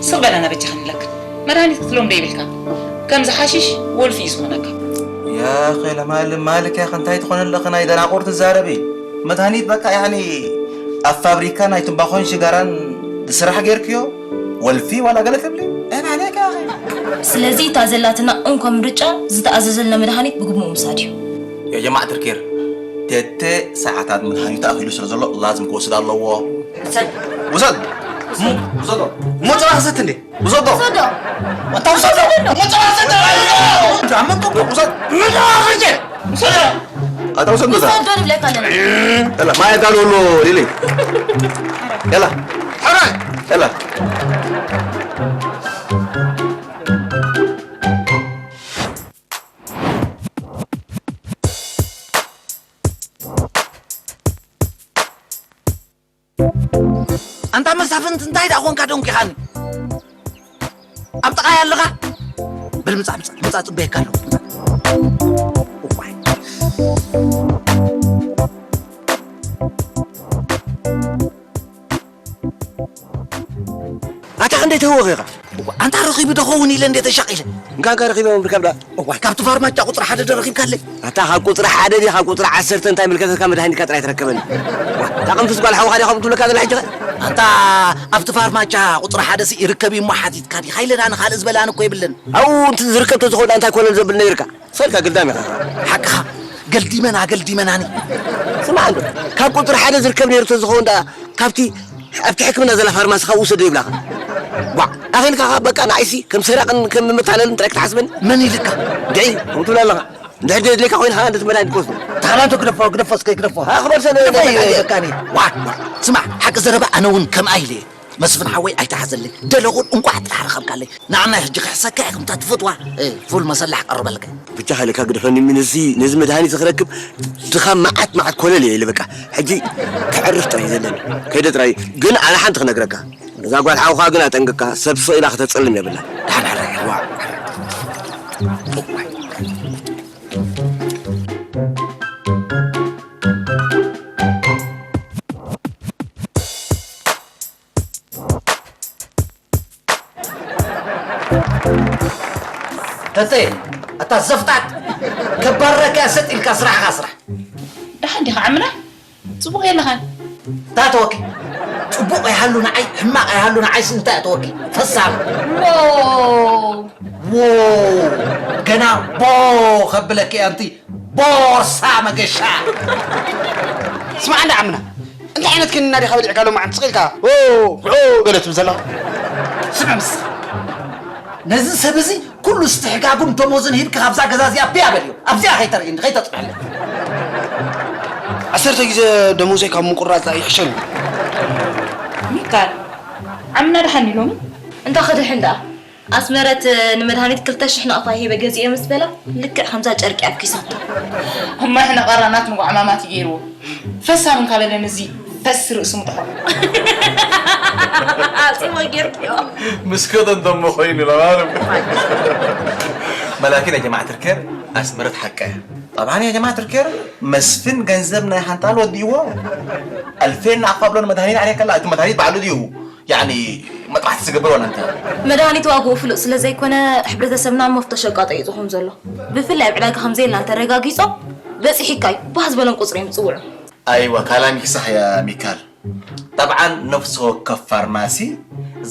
ስቕ በላና በጃኻ ንብለክን። መድሃኒት ክትለምዶ ይብልካ። ከምዚ ሓሽሽ ወልፊ እዩ ዝኾነካ። ያኸ ለማል ማልክ ያኸ እንታይ ትኾነ ኣለኺ ናይ ደናቑር ትዛረቢ? መድሃኒት በቃ ያኒ ኣብ ፋብሪካ ናይ ትምባኾን ሽጋራን ዝስራሕ ጌርክዮ? ወልፊ ዋላ ገለ ትብሊ? ዒብ ዓለይካ ያኸ። ስለዚ እታ ዘላትና እንኮ ምርጫ ዝተኣዘዘልና መድሃኒት ብግቡእ ምውሳድ እዩ። ያ ጀማዓት ልኬር፣ ተተ ሰዓታት መድሃኒቱ ኣኺሉ ስለ ዘሎ ላዝም ክወስድ ኣለዎ። ውሰድ። ውሰድ። ውሰዶ። ሞጨራ ክሰት እንዴ? ውሰዶ። ውሰዶ። ኣታ ውሰዶ። ሞጨራ ክሰት። ኣታ መጥቶ ውሰድ። ሞጨራ ክሰት። ውሰዶ። ኣታ ውሰድ። ውሰዶ ንብለካ ኣለና። ያላ፣ ማይ ጋር ወሎ ሊሊ። ያላ። ሕራይ። ያላ። ኣንታ መሳፍንት እንታይ ደኣ ኾንካ ደንኪኻኒ? ኣብ ጥቓይ ኣለኻ? በል ምጻእ፣ ምጻእ፣ ምጻእ ጽበየካ ኣለኹ። እዋይ። ኣታ ክንደይ ተህወኺ ኢኻ? እዋ፣ ኣንታ ረኺቡ ዶ ኸውን ኢለ እንዴ ተሻቒለ? እንካ እንካ ረኺበ ምርካብ ደኣ። እዋይ፣ ካብቲ ፋርማቻ ቁጽሪ ሓደ ዶ ረኺብካለይ? ኣታ ካብ ቁጽሪ ሓደ ድዩ ካብ ቁጽሪ ዓሰርተ እንታይ ምልከተካ መድሃኒትካ ጥራይ ትረከበኒ። ዋ፣ እታ ቅንፍዝ ጓል ሓውኻ ድያ ከምኡ ትብለካ ዘላ ሕጂ ኸ? ኣንታ ኣብቲ ፋርማቻ ቁጽሪ ሓደ ሲ ይርከብ እዩ እሞ ሓቲትካ ዲኻ ኢለና ንኻልእ ዝበላን እኮ የብልን። ኣብኡ እንት ዝርከብ ተዝኾን እንታይ ኮነ ዘብል ነይርካ? ሰልካ ግልዳም ኢኻ። ሓቅኻ፣ ገልዲመና፣ ገልዲመናኒ። ስማዕ እንዶ፣ ካብ ቁጽሪ ሓደ ዝርከብ ነይሩ ተዝኸውን ደኣ፣ ካብቲ ኣብቲ ሕክምና ዘላ ፋርማሲ ካብኡ ውሰዶ ይብላኻ። ቧዕ፣ ኣኺልካ ኸኣ በቃ ንዓይሲ ከም ሰራቕን ከም መታለልን ጥራይ ክትሓስበኒ? መን ኢልካ? ድዒ፣ ከምኡ ትብል ኣለኻ። እንድሕር ደድልየካ ኮይንኻ፣ እንደ መድሃኒት ክወስዶ። ተኻላንቶ ግደፎ፣ ግደፎ እስከ፣ ግደፎ። ኣኽበር ሰለ እንታይ እዩ በቃ፣ እኔ? ዋዕ፣ ዋዕ። ስማዕ፣ ሓቂ ዘረባ ኣነ እውን ከምኣ ኢለ እየ። መስፍን ሓወይ ኣይትሓዘለይ። ደለኹን እንቋዕ ጥራሕ ረኸብካለይ። ንዓናይ ሕጂ ክሕሰካ እየ ከምታ ትፈትዋ፣ እ፣ ፉል መሰላ ክቐርበልካ። ብቻ ሃይለካ ግደፈኒ፣ ምንዚ ነዚ መድሃኒት ክረክብ ድኻ መዓት መዓት ኮለል እየ ኢለ በቃ። ሕጂ ክዕርፍ ጥራይ ዘለኒ። ከይደ ጥራይ። ግን ኣነ ሓንቲ ክነግረካ። እዛ ጓል ሓውኻ ግን ኣጠንቅቃ፣ ሰብ ስቕ ኢላ ከተጸልም የብላ። ደሓን ሕራይ፣ ዋ። ተተ፣ ኣታ ዘፍጣጥ፣ ከባረካ ሰጥ ኢልካ ስራሕኻ ስራሕ። ደሓን ዲኻ ዓምና? ጽቡቕ የለኻን። እንታይ ኣተወኪ? ጽቡቕ ኣይሃሉ ንዓይ፣ ሕማቕ ኣይሃሉ ንዓይስ እንታይ ኣተወኪ? ፈሳም። ዎ! ዎ! ገና ቦ ከብለኪ ኣንቲ ቦርሳ መገሻ። ስማዕ እንዳ ዓምና፣ እንታይ ዓይነት ክኒና ዲኻ በሊዕካ ሎማዓንቲ ስቕ ኢልካ ኦ፣ ኦ፣ ገለ ትብል ዘለኻ? ስምዕ ምስ ነዚ ሰብ እዚ ኩሉ እስትሕጋጉን ደሞዝን ሂብካ ካብዛ ገዛ እዚኣ ቢያ በልዮ። ኣብዚኣ ከይተርእየኒ፣ ከይተጽንሐለይ። ዓሰርተ ግዜ ደሞዘይ ካብ ምቁራጽ ይሕሸኒ። ሚካል፣ ዓምና ደሓን ኢሎሚ? እንታ ክድሕን ደኣ? ኣስመረት ንመድሃኒት ክልተ ሽሕ ናቕፋ ሂበ ገዚኤ ምስ በላ፣ ልክዕ ከምዛ ጨርቂ ኣብ ኪሳቶ። እሞ ሕነ ቀራናት ንጓዕማማት ይገይርዎ። ፈሳም እንካ በለ ምዚ ፈስ ርእሱ ምጥሖ። ኣጽሞ ጌርክዮ። ምስ ከደን ደሞ ኮይኑ ለማለም። መላኪን የጀማዕ ትርከር ኣስመረት ሓቀ። ጠብዓን የጀማዕ ትርከር መስፍን ገንዘብ ናይ ሓንጣል ወዲእዎ። ኣልፌን ናቕፋ ብሎ ንመድሃኒት ዓርየ ከላ፣ እቲ መድሃኒት ባዕሉ ድዩ? ያኒ መጥባሕቲ ዝገብር ዋላ እንታይ? መድሃኒት ዋግኡ ፍሉጥ ስለ ዘይኮነ፣ ሕብረተሰብና ኣብ መፍቶ ሸቃጦ እዩ ዝኹን ዘሎ። ብፍላይ ኣብ ዕዳጋ ከም ዘየልና እንተረጋጊጾም፣ በጺሒካ እዩ፣ ባህ ዝበሎም ቁጽሪ እዮም ዝጽውዑ። ኣይዋ፣ ካላሚክ ሳሕ እያ ሚካል። ጠብዓን ነፍሲ ወከፍ ፋርማሲ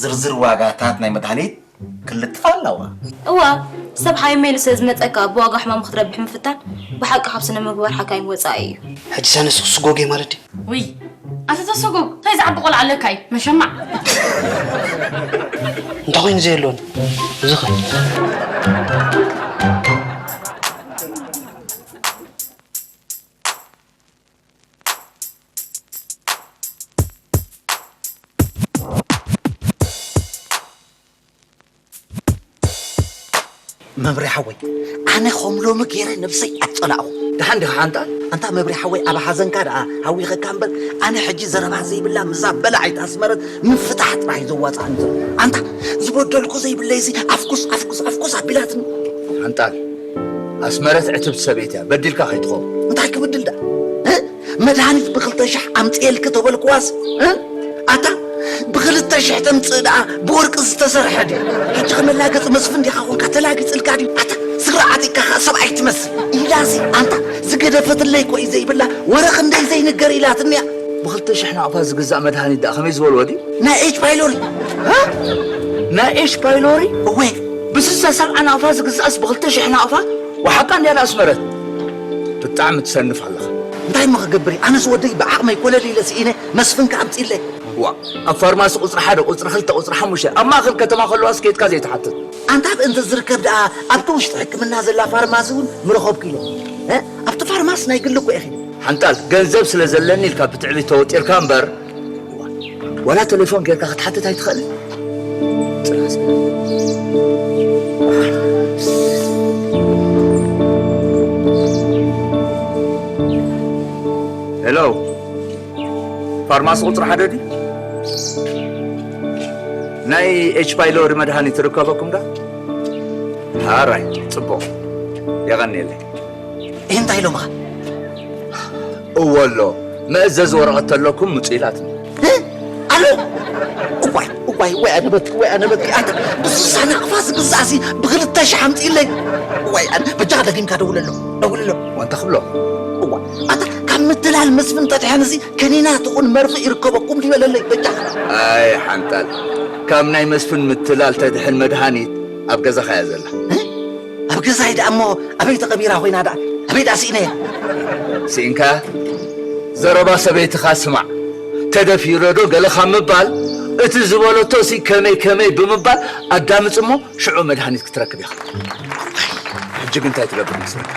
ዝርዝር ዋጋታት ናይ መድሃኒት ክልጥፋ ኣለዋ። እዋ፣ ሰብ ሓይመ ኢሉ ስለ ዝመጸካ ብዋጋ ሕማሙ ክትረብሕ ምፍታን ብሓቂ ካብ ስነ ምግባር ሓካይም ወጻኢ እዩ። ሕጂ ሳነስ ክስጎግ እየ ማለት ድዩ? ውይ፣ ኣቲ ተሰጎግ፣ እንታይ ዝዓቢ ቆልዓ ኣለካ እዩ? መሸማዕ። እንታይ ኮይኑ ዘየሎኒ? እዚ ኸ? መብሬ ሓወይ፣ ኣነ ኸም ሎሚ ገይረ ነብሰይ ኣይጸላእኹ። ደሓን ዲኻ ሓንጣል? ኣንታ መብሬ ሓወይ፣ ኣብ ሓዘንካ ደኣ ሃዊኸካ እምበር፣ ኣነ ሕጂ ዘረባ ዘይብላ ምዛ በላዒት ኣስመረት ምፍታሕ ጥራሕ እዩ ዘዋጽኣኒ ዘሎ። ኣንታ ዝበደልኩ ዘይብለይሲ ኣፍኩስ፣ ኣፍኩስ፣ ኣፍኩስ ኣቢላትኒ። ሓንጣል፣ ኣስመረት ዕትብቲ ሰበይቲ እያ፣ በዲልካ ከይትኸውን። እንታይ ክብድል ደኣ? እ? መድሃኒት ብኽልተ ሽሕ ኣምጽኤልኪ ተበልክዋስ፣ እ? ኣታ ብኽልተ ሽሕ ተምጽእ ደኣ ብወርቂ ዝተሰርሐ ድዩ? ሕጂ ከመላገጺ መስፍን ዲኻ ኾንካ ተላጊጽልካ ድዩ? ኣታ ስግረ ዓጢቕካ ኸኣ ሰብኣይ ትመስል። ኢላሲ ኣንታ ዝገደፈትለይ እኮ እዩ ዘይብላ፣ ወረ ክንደይ ዘይንገር ኢላትኒ እያ። ብኽልተ ሽሕ ናቕፋ ዝግዛእ መድሃኒት ደኣ ከመይ ዝበልዎ ድዩ? ናይ ኤች ፓይሎሪ። ሃ? ናይ ኤች ፓይሎሪ? እወ። ብስሳ ሰብዓ ናቕፋ ዝግዛእስ ብኽልተ ሽሕ ናቕፋ? ወሓቃ እንድያ ኣስመረት። ብጣዕሚ ትሰንፍ ኣለኻ። እንታይ እሞ ክገብር እየ? ኣነስ ወደይ ብዓቕመይ ኮለል ኢለ ስኢነ፣ መስፍን ከኣ ኣምጺእለይ። ዋ፣ ኣብ ፋርማሲ ቁጽሪ ሓደ፣ ቁጽሪ ክልተ፣ ቁጽሪ ሓሙሽተ፣ ኣብ ማእከል ከተማ ከለዋስ ኬድካ ዘይትሓትት። ኣንታ ብእንተ ዝርከብ ደኣ ኣብቲ ውሽጢ ሕክምና ዘላ ፋርማሲ እውን ምረኸብኩ ኢለ። እ? ኣብቲ ፋርማሲ ናይ ግሊ እኮ እየ ኸይደ። ሓንጣል፣ ገንዘብ ስለ ዘለኒ ኢልካ ብትዕቢት ተወጢርካ እምበር፣ ዋላ ቴሌፎን ጌርካ ክትሓትት ኣይትኽእልን? ሄሎ፣ ፋርማሲ ቁጽሪ ሓደ ድዩ? ናይ ኤች ፓይሎሪ መድሃኒት ትርከበኩም ዶ? ሓራይ፣ ጽቡቕ። የቐንየለይ። እንታይ ኢሎምኻ? እወ ኣሎ፣ መእዘዚ ወረቐት ተለኩም ምጹ ኢላትኒ። እ? ኣሎ? እዋይ፣ እዋ፣ ኣይ ወይ ኣነበትኪ ወይ ኣነበትኪ ኣታ ብስሳ ናቕፋ ዝግዛእሲ ብኽልተ ሽሕ ኣምፅእለይ። ወይ ኣነ በጃኻ ደጊምካ ደውለሎ ደውለሎ። ወንታ ክብሎ። እዋ ኣታ ካብ ምትላል መስፍን ተድሓንሲ ከኒና ትኹን መርፍእ ይርከበኩም ድበለለይ በጃኻ። ኣይ ሓንጣል፣ ካብ ናይ መስፍን ምትላል ተድሕን መድሃኒት ኣብ ገዛኻ እያ ዘላ። ኣብ ገዛይ ደኣ እሞ ኣበይ ተቐቢራ ኮይና ደኣ ኣበይ ደኣ ስኢነያ? ስኢንካ ዘረባ ሰበይትኻ ስማዕ። ተደፊረ ዶ ገለ ካብ ምባል እቲ ዝበለቶ ሲ ከመይ ከመይ ብምባል ኣዳምፅ እሞ ሽዑ መድሃኒት ክትረክብ ኢኻ። ሕጂ ግን እንታይ ትገብር መስለካ?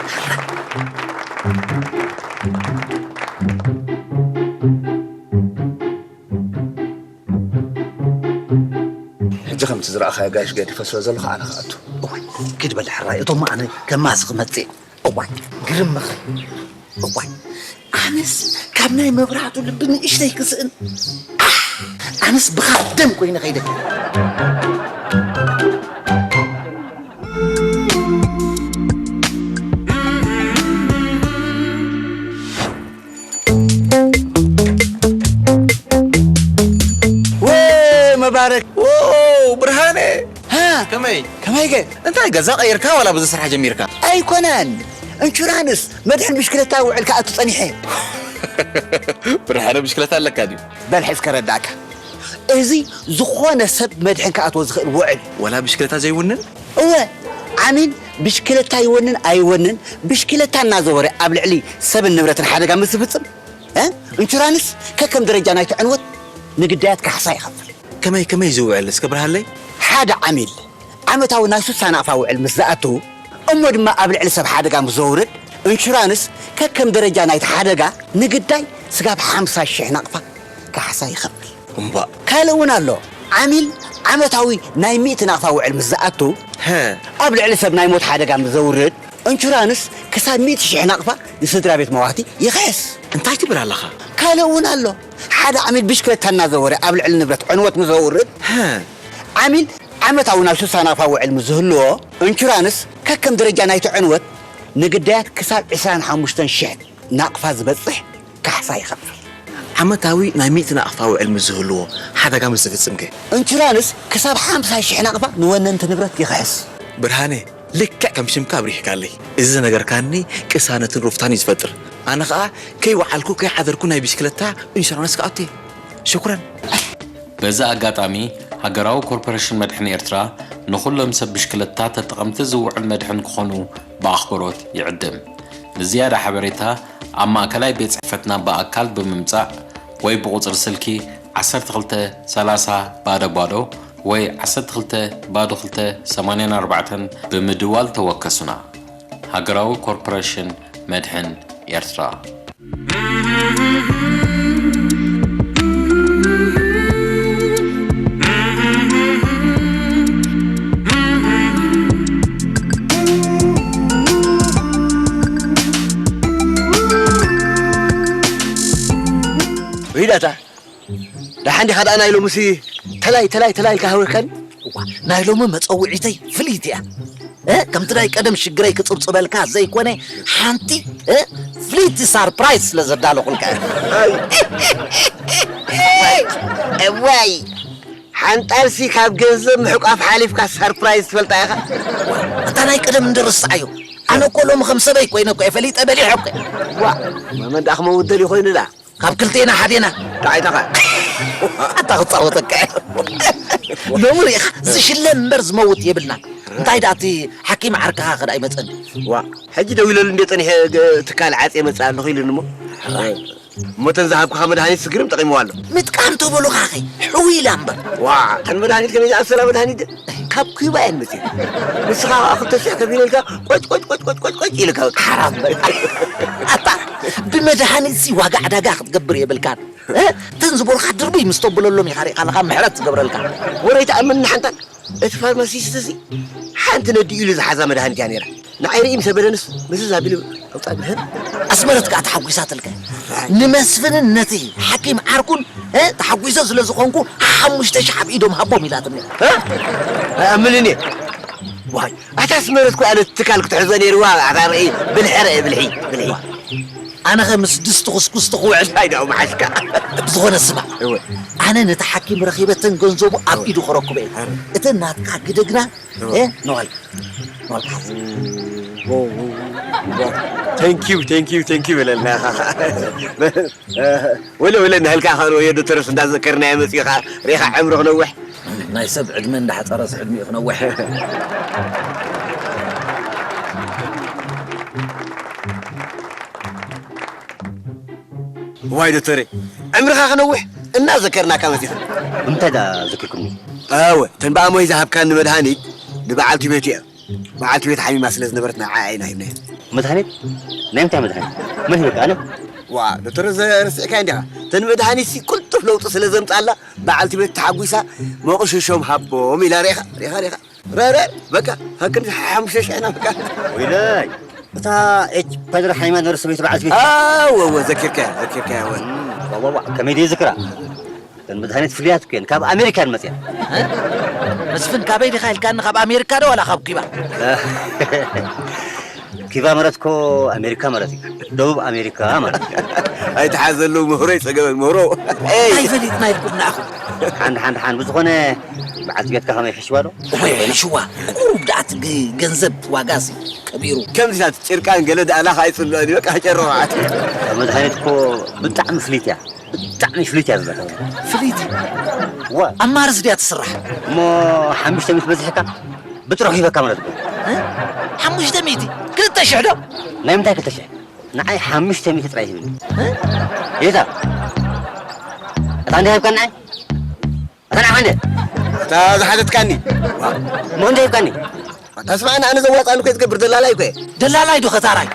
ሕጂ ከምቲ ዝረኣኻዮ ጋሽ ገዲፈ ስለ ዘለኹ ኣነ ክኣቱ። እዋይ፣ ኪድ በል ሕራይ፣ እቶም ኣነ ከማዚ ክመጽእ። እዋይ፣ ግርም ምኽሪ። እዋይ፣ ኣነስ ካብ ናይ መብራህቱ ልቢ ንእሽተይ ክስእን። ኣሕ፣ ኣነስ ብኻፍ ደም ኮይነ ከይደ። ወይ መባረክ። ዎ፣ ብርሃነ። ሃ? ከመይ? ከመይ ከ? እንታይ ገዛ ቀይርካ ዋላ ብዙ ስራሕ ጀሚርካ? ኣይኮነን። ኢንሹራንስ መድሕን ብሽክለታ ውዕል ክኣቱ ጸኒሐ። ብርሃነ ብሽክለታ ኣለካ ድዩ? በል ሕዝ ከረዳእካ። እዚ ዝኾነ ሰብ መድሕን ክኣትዎ ዝኽእል ውዕል። ዋላ ብሽክለታ ዘይውንን? እወ፣ ዓሚል ብሽክለታ ይወንን ኣይወንን፣ ብሽክለታ እናዘወረ ኣብ ልዕሊ ሰብን ንብረትን ሓደጋ ምስ ዝፍጽም፣ እ? ኢንሹራንስ ከከም ደረጃ ናይቲ ዕንወት ንግዳያት ካሕሳ ይኸፍል። ከመይ፣ ከመይ ዝውዕል እስከ ብርሃለይ? ሓደ ዓሚል ዓመታዊ ናይ ሱሳ ናቕፋ ውዕል ምስ ዝኣቱ፣ እሞ ድማ ኣብ ልዕሊ ሰብ ሓደጋ ምስ ዘውርድ፣ ኢንሹራንስ ከከም ደረጃ ናይቲ ሓደጋ ንግዳይ ስጋብ ሓምሳ ሽሕ ናቕፋ ካሕሳ ይኸፍል። እምባእ። ካልእ እውን ኣሎ። ዓሚል ዓመታዊ ናይ ሚእቲ ናቕፋ ውዕል ምስ ዝኣቱ፣ ሀ። ኣብ ልዕሊ ሰብ ናይ ሞት ሓደጋ ምስ ዘውርድ፣ ኢንሹራንስ ክሳብ ሚእቲ ሽሕ ናቕፋ ንስድራ ቤት መዋቲ ይኽሕስ። እንታይ ትብል ኣለኻ? ካልእ እውን ኣሎ። ሓደ ዓሚል ብሽክለታ እናዘወረ ኣብ ልዕሊ ንብረት ዕንወት ምስ ዘውርድ፣ ሀ። ዓሚል ዓመታዊ ናይ ሱሳ ናቕፋ ውዕል ምስ ዝህልዎ፣ ኢንሹራንስ ከከም ደረጃ ናይቲ ዕንወት ንግዳያት ክሳብ ዕስራን ሓሙሽተን ሽሕ ናቕፋ ዝበጽሕ ካሕሳ ይኸፍል። ዓመታዊ ናይ ሚእቲ ናቕፋ ውዕል ምስ ዝህልዎ ሓደጋ ምስ ዝፍጽም ከ? ኢንሹራንስ ክሳብ ሓምሳ ሽሕ ናቕፋ ንወነንቲ ንብረት ይኽሕስ። ብርሃነ፣ ልክዕ ከም ሽምካ ኣብሪህካለይ። እዚ ዝነገርካኒ ቅሳነትን ሩፍታን እዩ ዝፈጥር። ኣነ ኸኣ ከይወዓልኩ ከይሓደርኩ ናይ ብሽክለታ ኢንሹራንስ ክኣቱ እየ። ሽኩረን። በዚ ኣጋጣሚ፣ ሃገራዊ ኮርፖሬሽን መድሕን ኤርትራ ንኹሎም ሰብ ብሽክለታ ተጠቐምቲ ዝውዕል መድሕን ክኾኑ ብኣኽብሮት ይዕድም። ንዝያዳ ሓበሬታ ኣብ ማእከላይ ቤት ጽሕፈትና ብኣካል ብምምጻእ ወይ ብቑጽሪ ስልኪ ዓሰርተ ክልተ ሰላሳ ባዶ ባዶ ወይ ዓሰርተ ክልተ ባዶ ክልተ ሰማንያን ኣርባዕተን ብምድዋል ተወከሱና። ሃገራዊ ኮርፖሬሽን መድሕን ኤርትራ። ሪዳታ፣ ደሓን ዲኻ ደኣ ናይ ሎምሲ ተላይ፣ ተላይ፣ ተላይ ኢልካ ሃዊርካኒ? እዋ፣ ናይ ሎሚ መጸውዒተይ ፍልይቲ እያ። እ፣ ከምቲ ናይ ቀደም ሽግረይ ክጽብጽበልካ ዘይኮነ፣ ሓንቲ፣ እ፣ ፍልይቲ ሳርፕራይዝ ስለ ዘዳለኹልካ እያ። ኣይ። እዋይ፣ ሓንጣልሲ ካብ ገንዘብ ምሕቋፍ ሓሊፍካ ሳርፕራይዝ ትፈልጣ ኢኻ? እታ ናይ ቀደም እንድርስዓዮ። ኣነ እኮ ሎሚ ከም ሰበይ ኮይነ እኮ እየ ፈሊጠ በሊሐ እኮ። ዋ፣ መን ደኣ ክመውት ደልዩ ኮይኑ ደኣ? ካብ ክልቴና ሓዴና። ደዓይታኻ። ኣታ ክጻወተካ እየ። ሎሚ ርኢኻ ዝሽለም እምበር ዝመውት የብልና። እንታይ ደኣ እቲ ሓኪም ዓርክኻ ከ ደኣ ይመጸኒ? ዋ፣ ሕጂ ደዊለሉ እንደ ጸኒሐ ገ-፣ ትካል ዓጽየ መጽእ ኣለኹ ኢሉኒ እሞ። እሞ እተን ዝሃብኩኻ መድሃኒት ስግርም ጠቒምዋ ኣሎ። ምጥቃም ተበሉኻ ኸ ሕው ኢላ እምበር። ዋ፣ እተን መድሃኒት ከመይ ዝኣመሰላ መድሃኒት? ካብ ኩባ እየን መፅየን። ንስኻ ከዓ ክልተ ሽሕ ከፊለ ኢልካ ቆጭ፣ ቆጭ፣ ቆጭ፣ ቆጭ፣ ቆጭ፣ ቆጭ ኢልካ በቃ። ሓራም በል። ኣታ ብመድሃኒትሲ ዋጋ ዕዳጋ ክትገብር የብልካን። እ? እተን ዝበሉኻ ድርቡይ ምስ ተብለሎም ኢኻ ሪእኻ ኣለኻ ምሕረት ዝገብረልካ። ወረይ ተኣምን ንሓንታን። እቲ ፋርማሲስት እዚ ሓንቲ ነዲኡ ኢሉ ዝሓዛ መድሃኒት እያ ነይራ። ንዓይ ርኢ ምስ ኣበለንስ ምስዝ ኣቢሉ ኣውፃ ብልህር። ኣስመረት ከዓ ተሓጒሳትልካ። ንመስፍንን ነቲ ሓኪም ዓርኩን፣ እ፣ ተሓጒሰ ስለ ዝኾንኩ ሓሙሽተ ሽሕ ኣብ ኢዶም ሃቦም ኢላትኒ። እ? ኣይኣምንን እየ። ዋይ፣ ኣታ ኣስመረት እኮ ኣነ ትካል ክትሕዞ ነይርዋ። ኣታ ርኢ፣ ብልሒ ርአ፣ ብልሒ፣ ብልሒ። ኣነ ኸ ምስ ድስቲ ኹስኩስቲ ክውዕል? እንታይ ደኣ መሓሽካ? ብዝኾነ ስማዕ። እወ። ኣነ ነቲ ሓኪም ረኺበ እተን ገንዘቡ ኣብ ኢዱ ከረክቦ እየ። ኣረ። እተን ናትካ ግደ ግና፣ ኣረ። እ፣ ነዋልካ፣ ነዋልካ ሓዝ። ተንኪዩ፣ ተንኪዩ፣ ተንኪዩ በለልና ኢኻ። ወለ፣ ወለ፣ እናህልካ ኸ ወዮ ዶክተርስ እንዳዘከርናዮ መጺኻ ርኢኻ ዕምሪ ክነውሕ። ናይ ሰብ ዕድመ እንዳሓጸረስ ዕድሚኡ ክነውሕ። ዋይ ዶክተረይ፣ ዕምርኻ ክነውሕ እናዘከርናካ መጺኻ። እንታይ ደኣ ዘኪርኩምኒ? ኣወ፣ እተን ብኣሞይ ዝሃብካኒ መድሃኒት ንበዓልቲ ቤት እያ። በዓልቲ ቤት ሓሚማ ስለ ዝነበረት ንዓኣ ኢና ሂብናያ። መድሃኒት? ናይ ምንታይ መድሃኒት? መን ሂብካ? ኣነ? ዋ፣ ዶክተር፣ ረሲዕካያ እንዲኻ። እተን መድሃኒትሲ ቅልጡፍ ለውጢ ስለ ዘምጽኣላ፣ በዓልቲ ቤት ተሓጒሳ፣ "መቑሸሾም ሃቦም" ኢላ። ርኢኻ? ርኢኻ? ርኢኻ? ረረ፣ በቃ፣ ሃክን ሓሙሽተ ሽሕ ኢና፣ በቃ። ወይለይ፣ እታ ኤች ፓድረ ሓይማ ነበረ ሰበይቲ በዓልቲ ቤት። ኣወ፣ ኣወ፣ ዘኪርካያ፣ ዘኪርካያ፣ ኣወ። እም፣ ዋዋዋ፣ ከመይ ድየ ዝክራ? እተን መድሃኒት ፍሉያት እኮ እየን፣ ካብ ኣሜሪካ እየን መፅየን። እ? መስፍን፣ ካበይ ዲኻ ኢልካኒ? ካብ ኣሜሪካ ዶ ዋላ ካብ ኪባ? ኪባ ማለት እኮ ኣሜሪካ ማለት እዩ። ደቡብ ኣሜሪካ ማለት እዩ። ኣይትሓዘሉ ምህሮ ይፀገበን፣ ምህሮ። እንታይ ፈሊጥና ኢልኩም ንኣኹም? ሓን፣ ሓን፣ ሓን፣ ብዝኾነ በዓልቲ ቤትካ ከመይ ሕሽዋ ዶ? እወ፣ ሕሽዋ። ቁሩብ ደኣ እቲ ግ-፣ ገንዘብ ዋጋሲ ከቢሩ። ከምዚ ናት ጭርቃን ገለ ደኣ ላኻ ኣይጽልኦን እዩ፣ በቃ ጨረዋዓት። መድሃኒት እኮ ብጣዕሚ ፍልይቲ እያ። ብጣዕሚ ፍልይቲ እያ ዘለካ። ፍልይቲ? እወ። ኣብ ማርስ ድያ ትስራሕ? እሞ ሓሙሽተ ሚእቲ በዚሕካ ብጥርሑ ሂበካ ማለት እኮ። እ? ሓሙሽተ ሚእቲ? ክልተ ሽሕ ዶ? ናይ ምንታይ ክልተ ሽሕ? ንዓይ ሓሙሽተ ሚእቲ ጥራይ ሂብኒ። እ? የታ? እታ እንዲያ ሂብካ ንዓይ? እታ ንዓኻ እንደ? እታ ዝሓተትካኒ። እሞ እንደ ሂብካኒ? ኣታ ስማዕኒ፣ ኣነ ዘዋፅኣኒ እኮ ዝገብር ደላላይ እኮ እየ። ደላላይ ዶ ኸታራይ?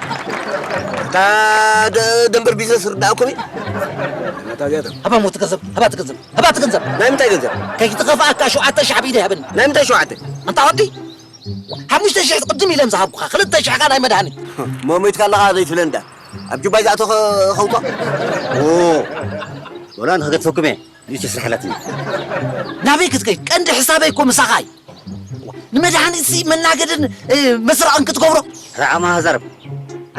እታ ደ-፣ ደንበር ቢዝነስ ርዳእኩም እዩ። እታ እዚኣቶም። ሃባ ሞት ገንዘብ፣ ሃባ እቲ ገንዘብ፣ ሃባ እቲ ገንዘብ። ናይ ምንታይ ገንዘብ? ከይትኸፍኣካ ሸውዓተ ሺሕ ኣብ ኢደይ ሃበኒ። ናይ ምንታይ ሸውዓተ? ኣንታ ወዲ፣ ሓሙሽተ ሽሕ ቅድም ኢለ ምዝሃብኩኻ፣ ክልተ ሽሕኻ ናይ መድሃኒት። እሞ ሞይትካ ኣለኻ ዘይትብለኒ ዳ? ኣብ ጁባይ ዝኣተኸ ኸውቶ? ኦ፣ ወላ ንኽገድፈኩም እየ። ንእሽቶ ስራሕ ኣላትኒ። ናበይ ክትከይድ? ቀንዲ ሕሳበይ እኮ ምሳኻ እዩ። ንመድሃኒትሲ መናገድን፣ እ፣ መስረቕን ክትገብሮ? ርዓ ማሃዛርብ።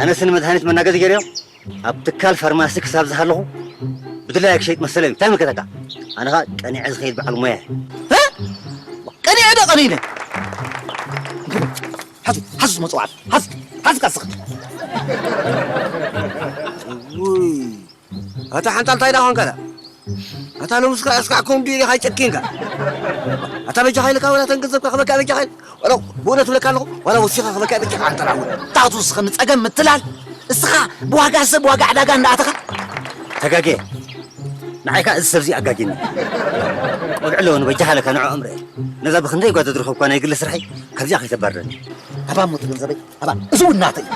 ኣነስ ንመድሃኒት መናገዲ ገይረዮ? ኣብ ትካል ፋርማሲ ክሳብ ዝሃለኹ ብድላያ ክሸይጥ መሰለኒ። እንታይ ይምልከተካ? ኣነ ኸኣ ቀኒዐ ዝኸይድ በዓል ሞያ እየ። እ? ቀኒዐ ዶ ቀኒነ? ሓዝ፣ ሓዝ መጽዋዕት፣ ሓዝ፣ ሓዝ ቀስኻ። ውይ፣ ኣታ ሓንጣል እንታይ ደኣ ኾንካ ደኣ? ኣታ ሎምስ ከኣ እስካዕ ከምኡ ድዩ ኢኻ ጨኪንካ? ኣታ በጃኻ ኢልካ ዋላ ተን ገንዘብካ ክበካ በጃኻ ኢል-፣ ዋላ ብእውነት እብለካ ኣለኹ፣ ዋላ ወሲኻ ክበካ በጃኻ ሓንጣል ዓወት። እንታይ ትውስኸኒ ጸገም ምትላል? እስኻ ብዋጋ ሰብ ዋጋ ዕዳጋ እንዳኣተኻ? ተጋግየ። ንዓይ ከኣ እዚ ሰብዚ ኣጋጊኒ። ቆልዑ ኣለውኒ በጃኻ ኢለካ ንዕኦም ርኤ። ነዛ ብኽንደይ እኳ ተድረኸብኳ ናይ ግሊ ስርሐይ ካብዚኣ ከይተባርረኒ። ሃባ እሞ እቲ ገንዘበይ ሃባ። እዚ እውን ናተይ እዩ።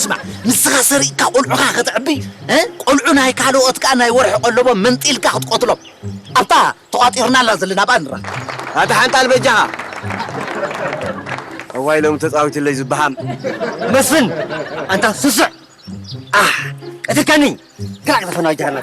ስማዕ፣ ንስኻ ሰሪቕካ ቆልዑኻ ከተዕቢ፣ እ? ቆልዑ ናይ ካልኦት ከኣ ናይ ወርሒ ቀለቦም መንጢልካ ክትቀትሎም። ኣብታ ተቋጢርናላ ዘለና ኣብኣ ንራኸብ። ኣታ ሓንጣል በጃኻ። እዋይ ሎሚ ተጻዊትለይ ዝበሃም። መስፍን! ኣንታ ስስዕ! ኣሕ! ቀቲልካኒ! ግራ ክትፈና ይጃሃርና።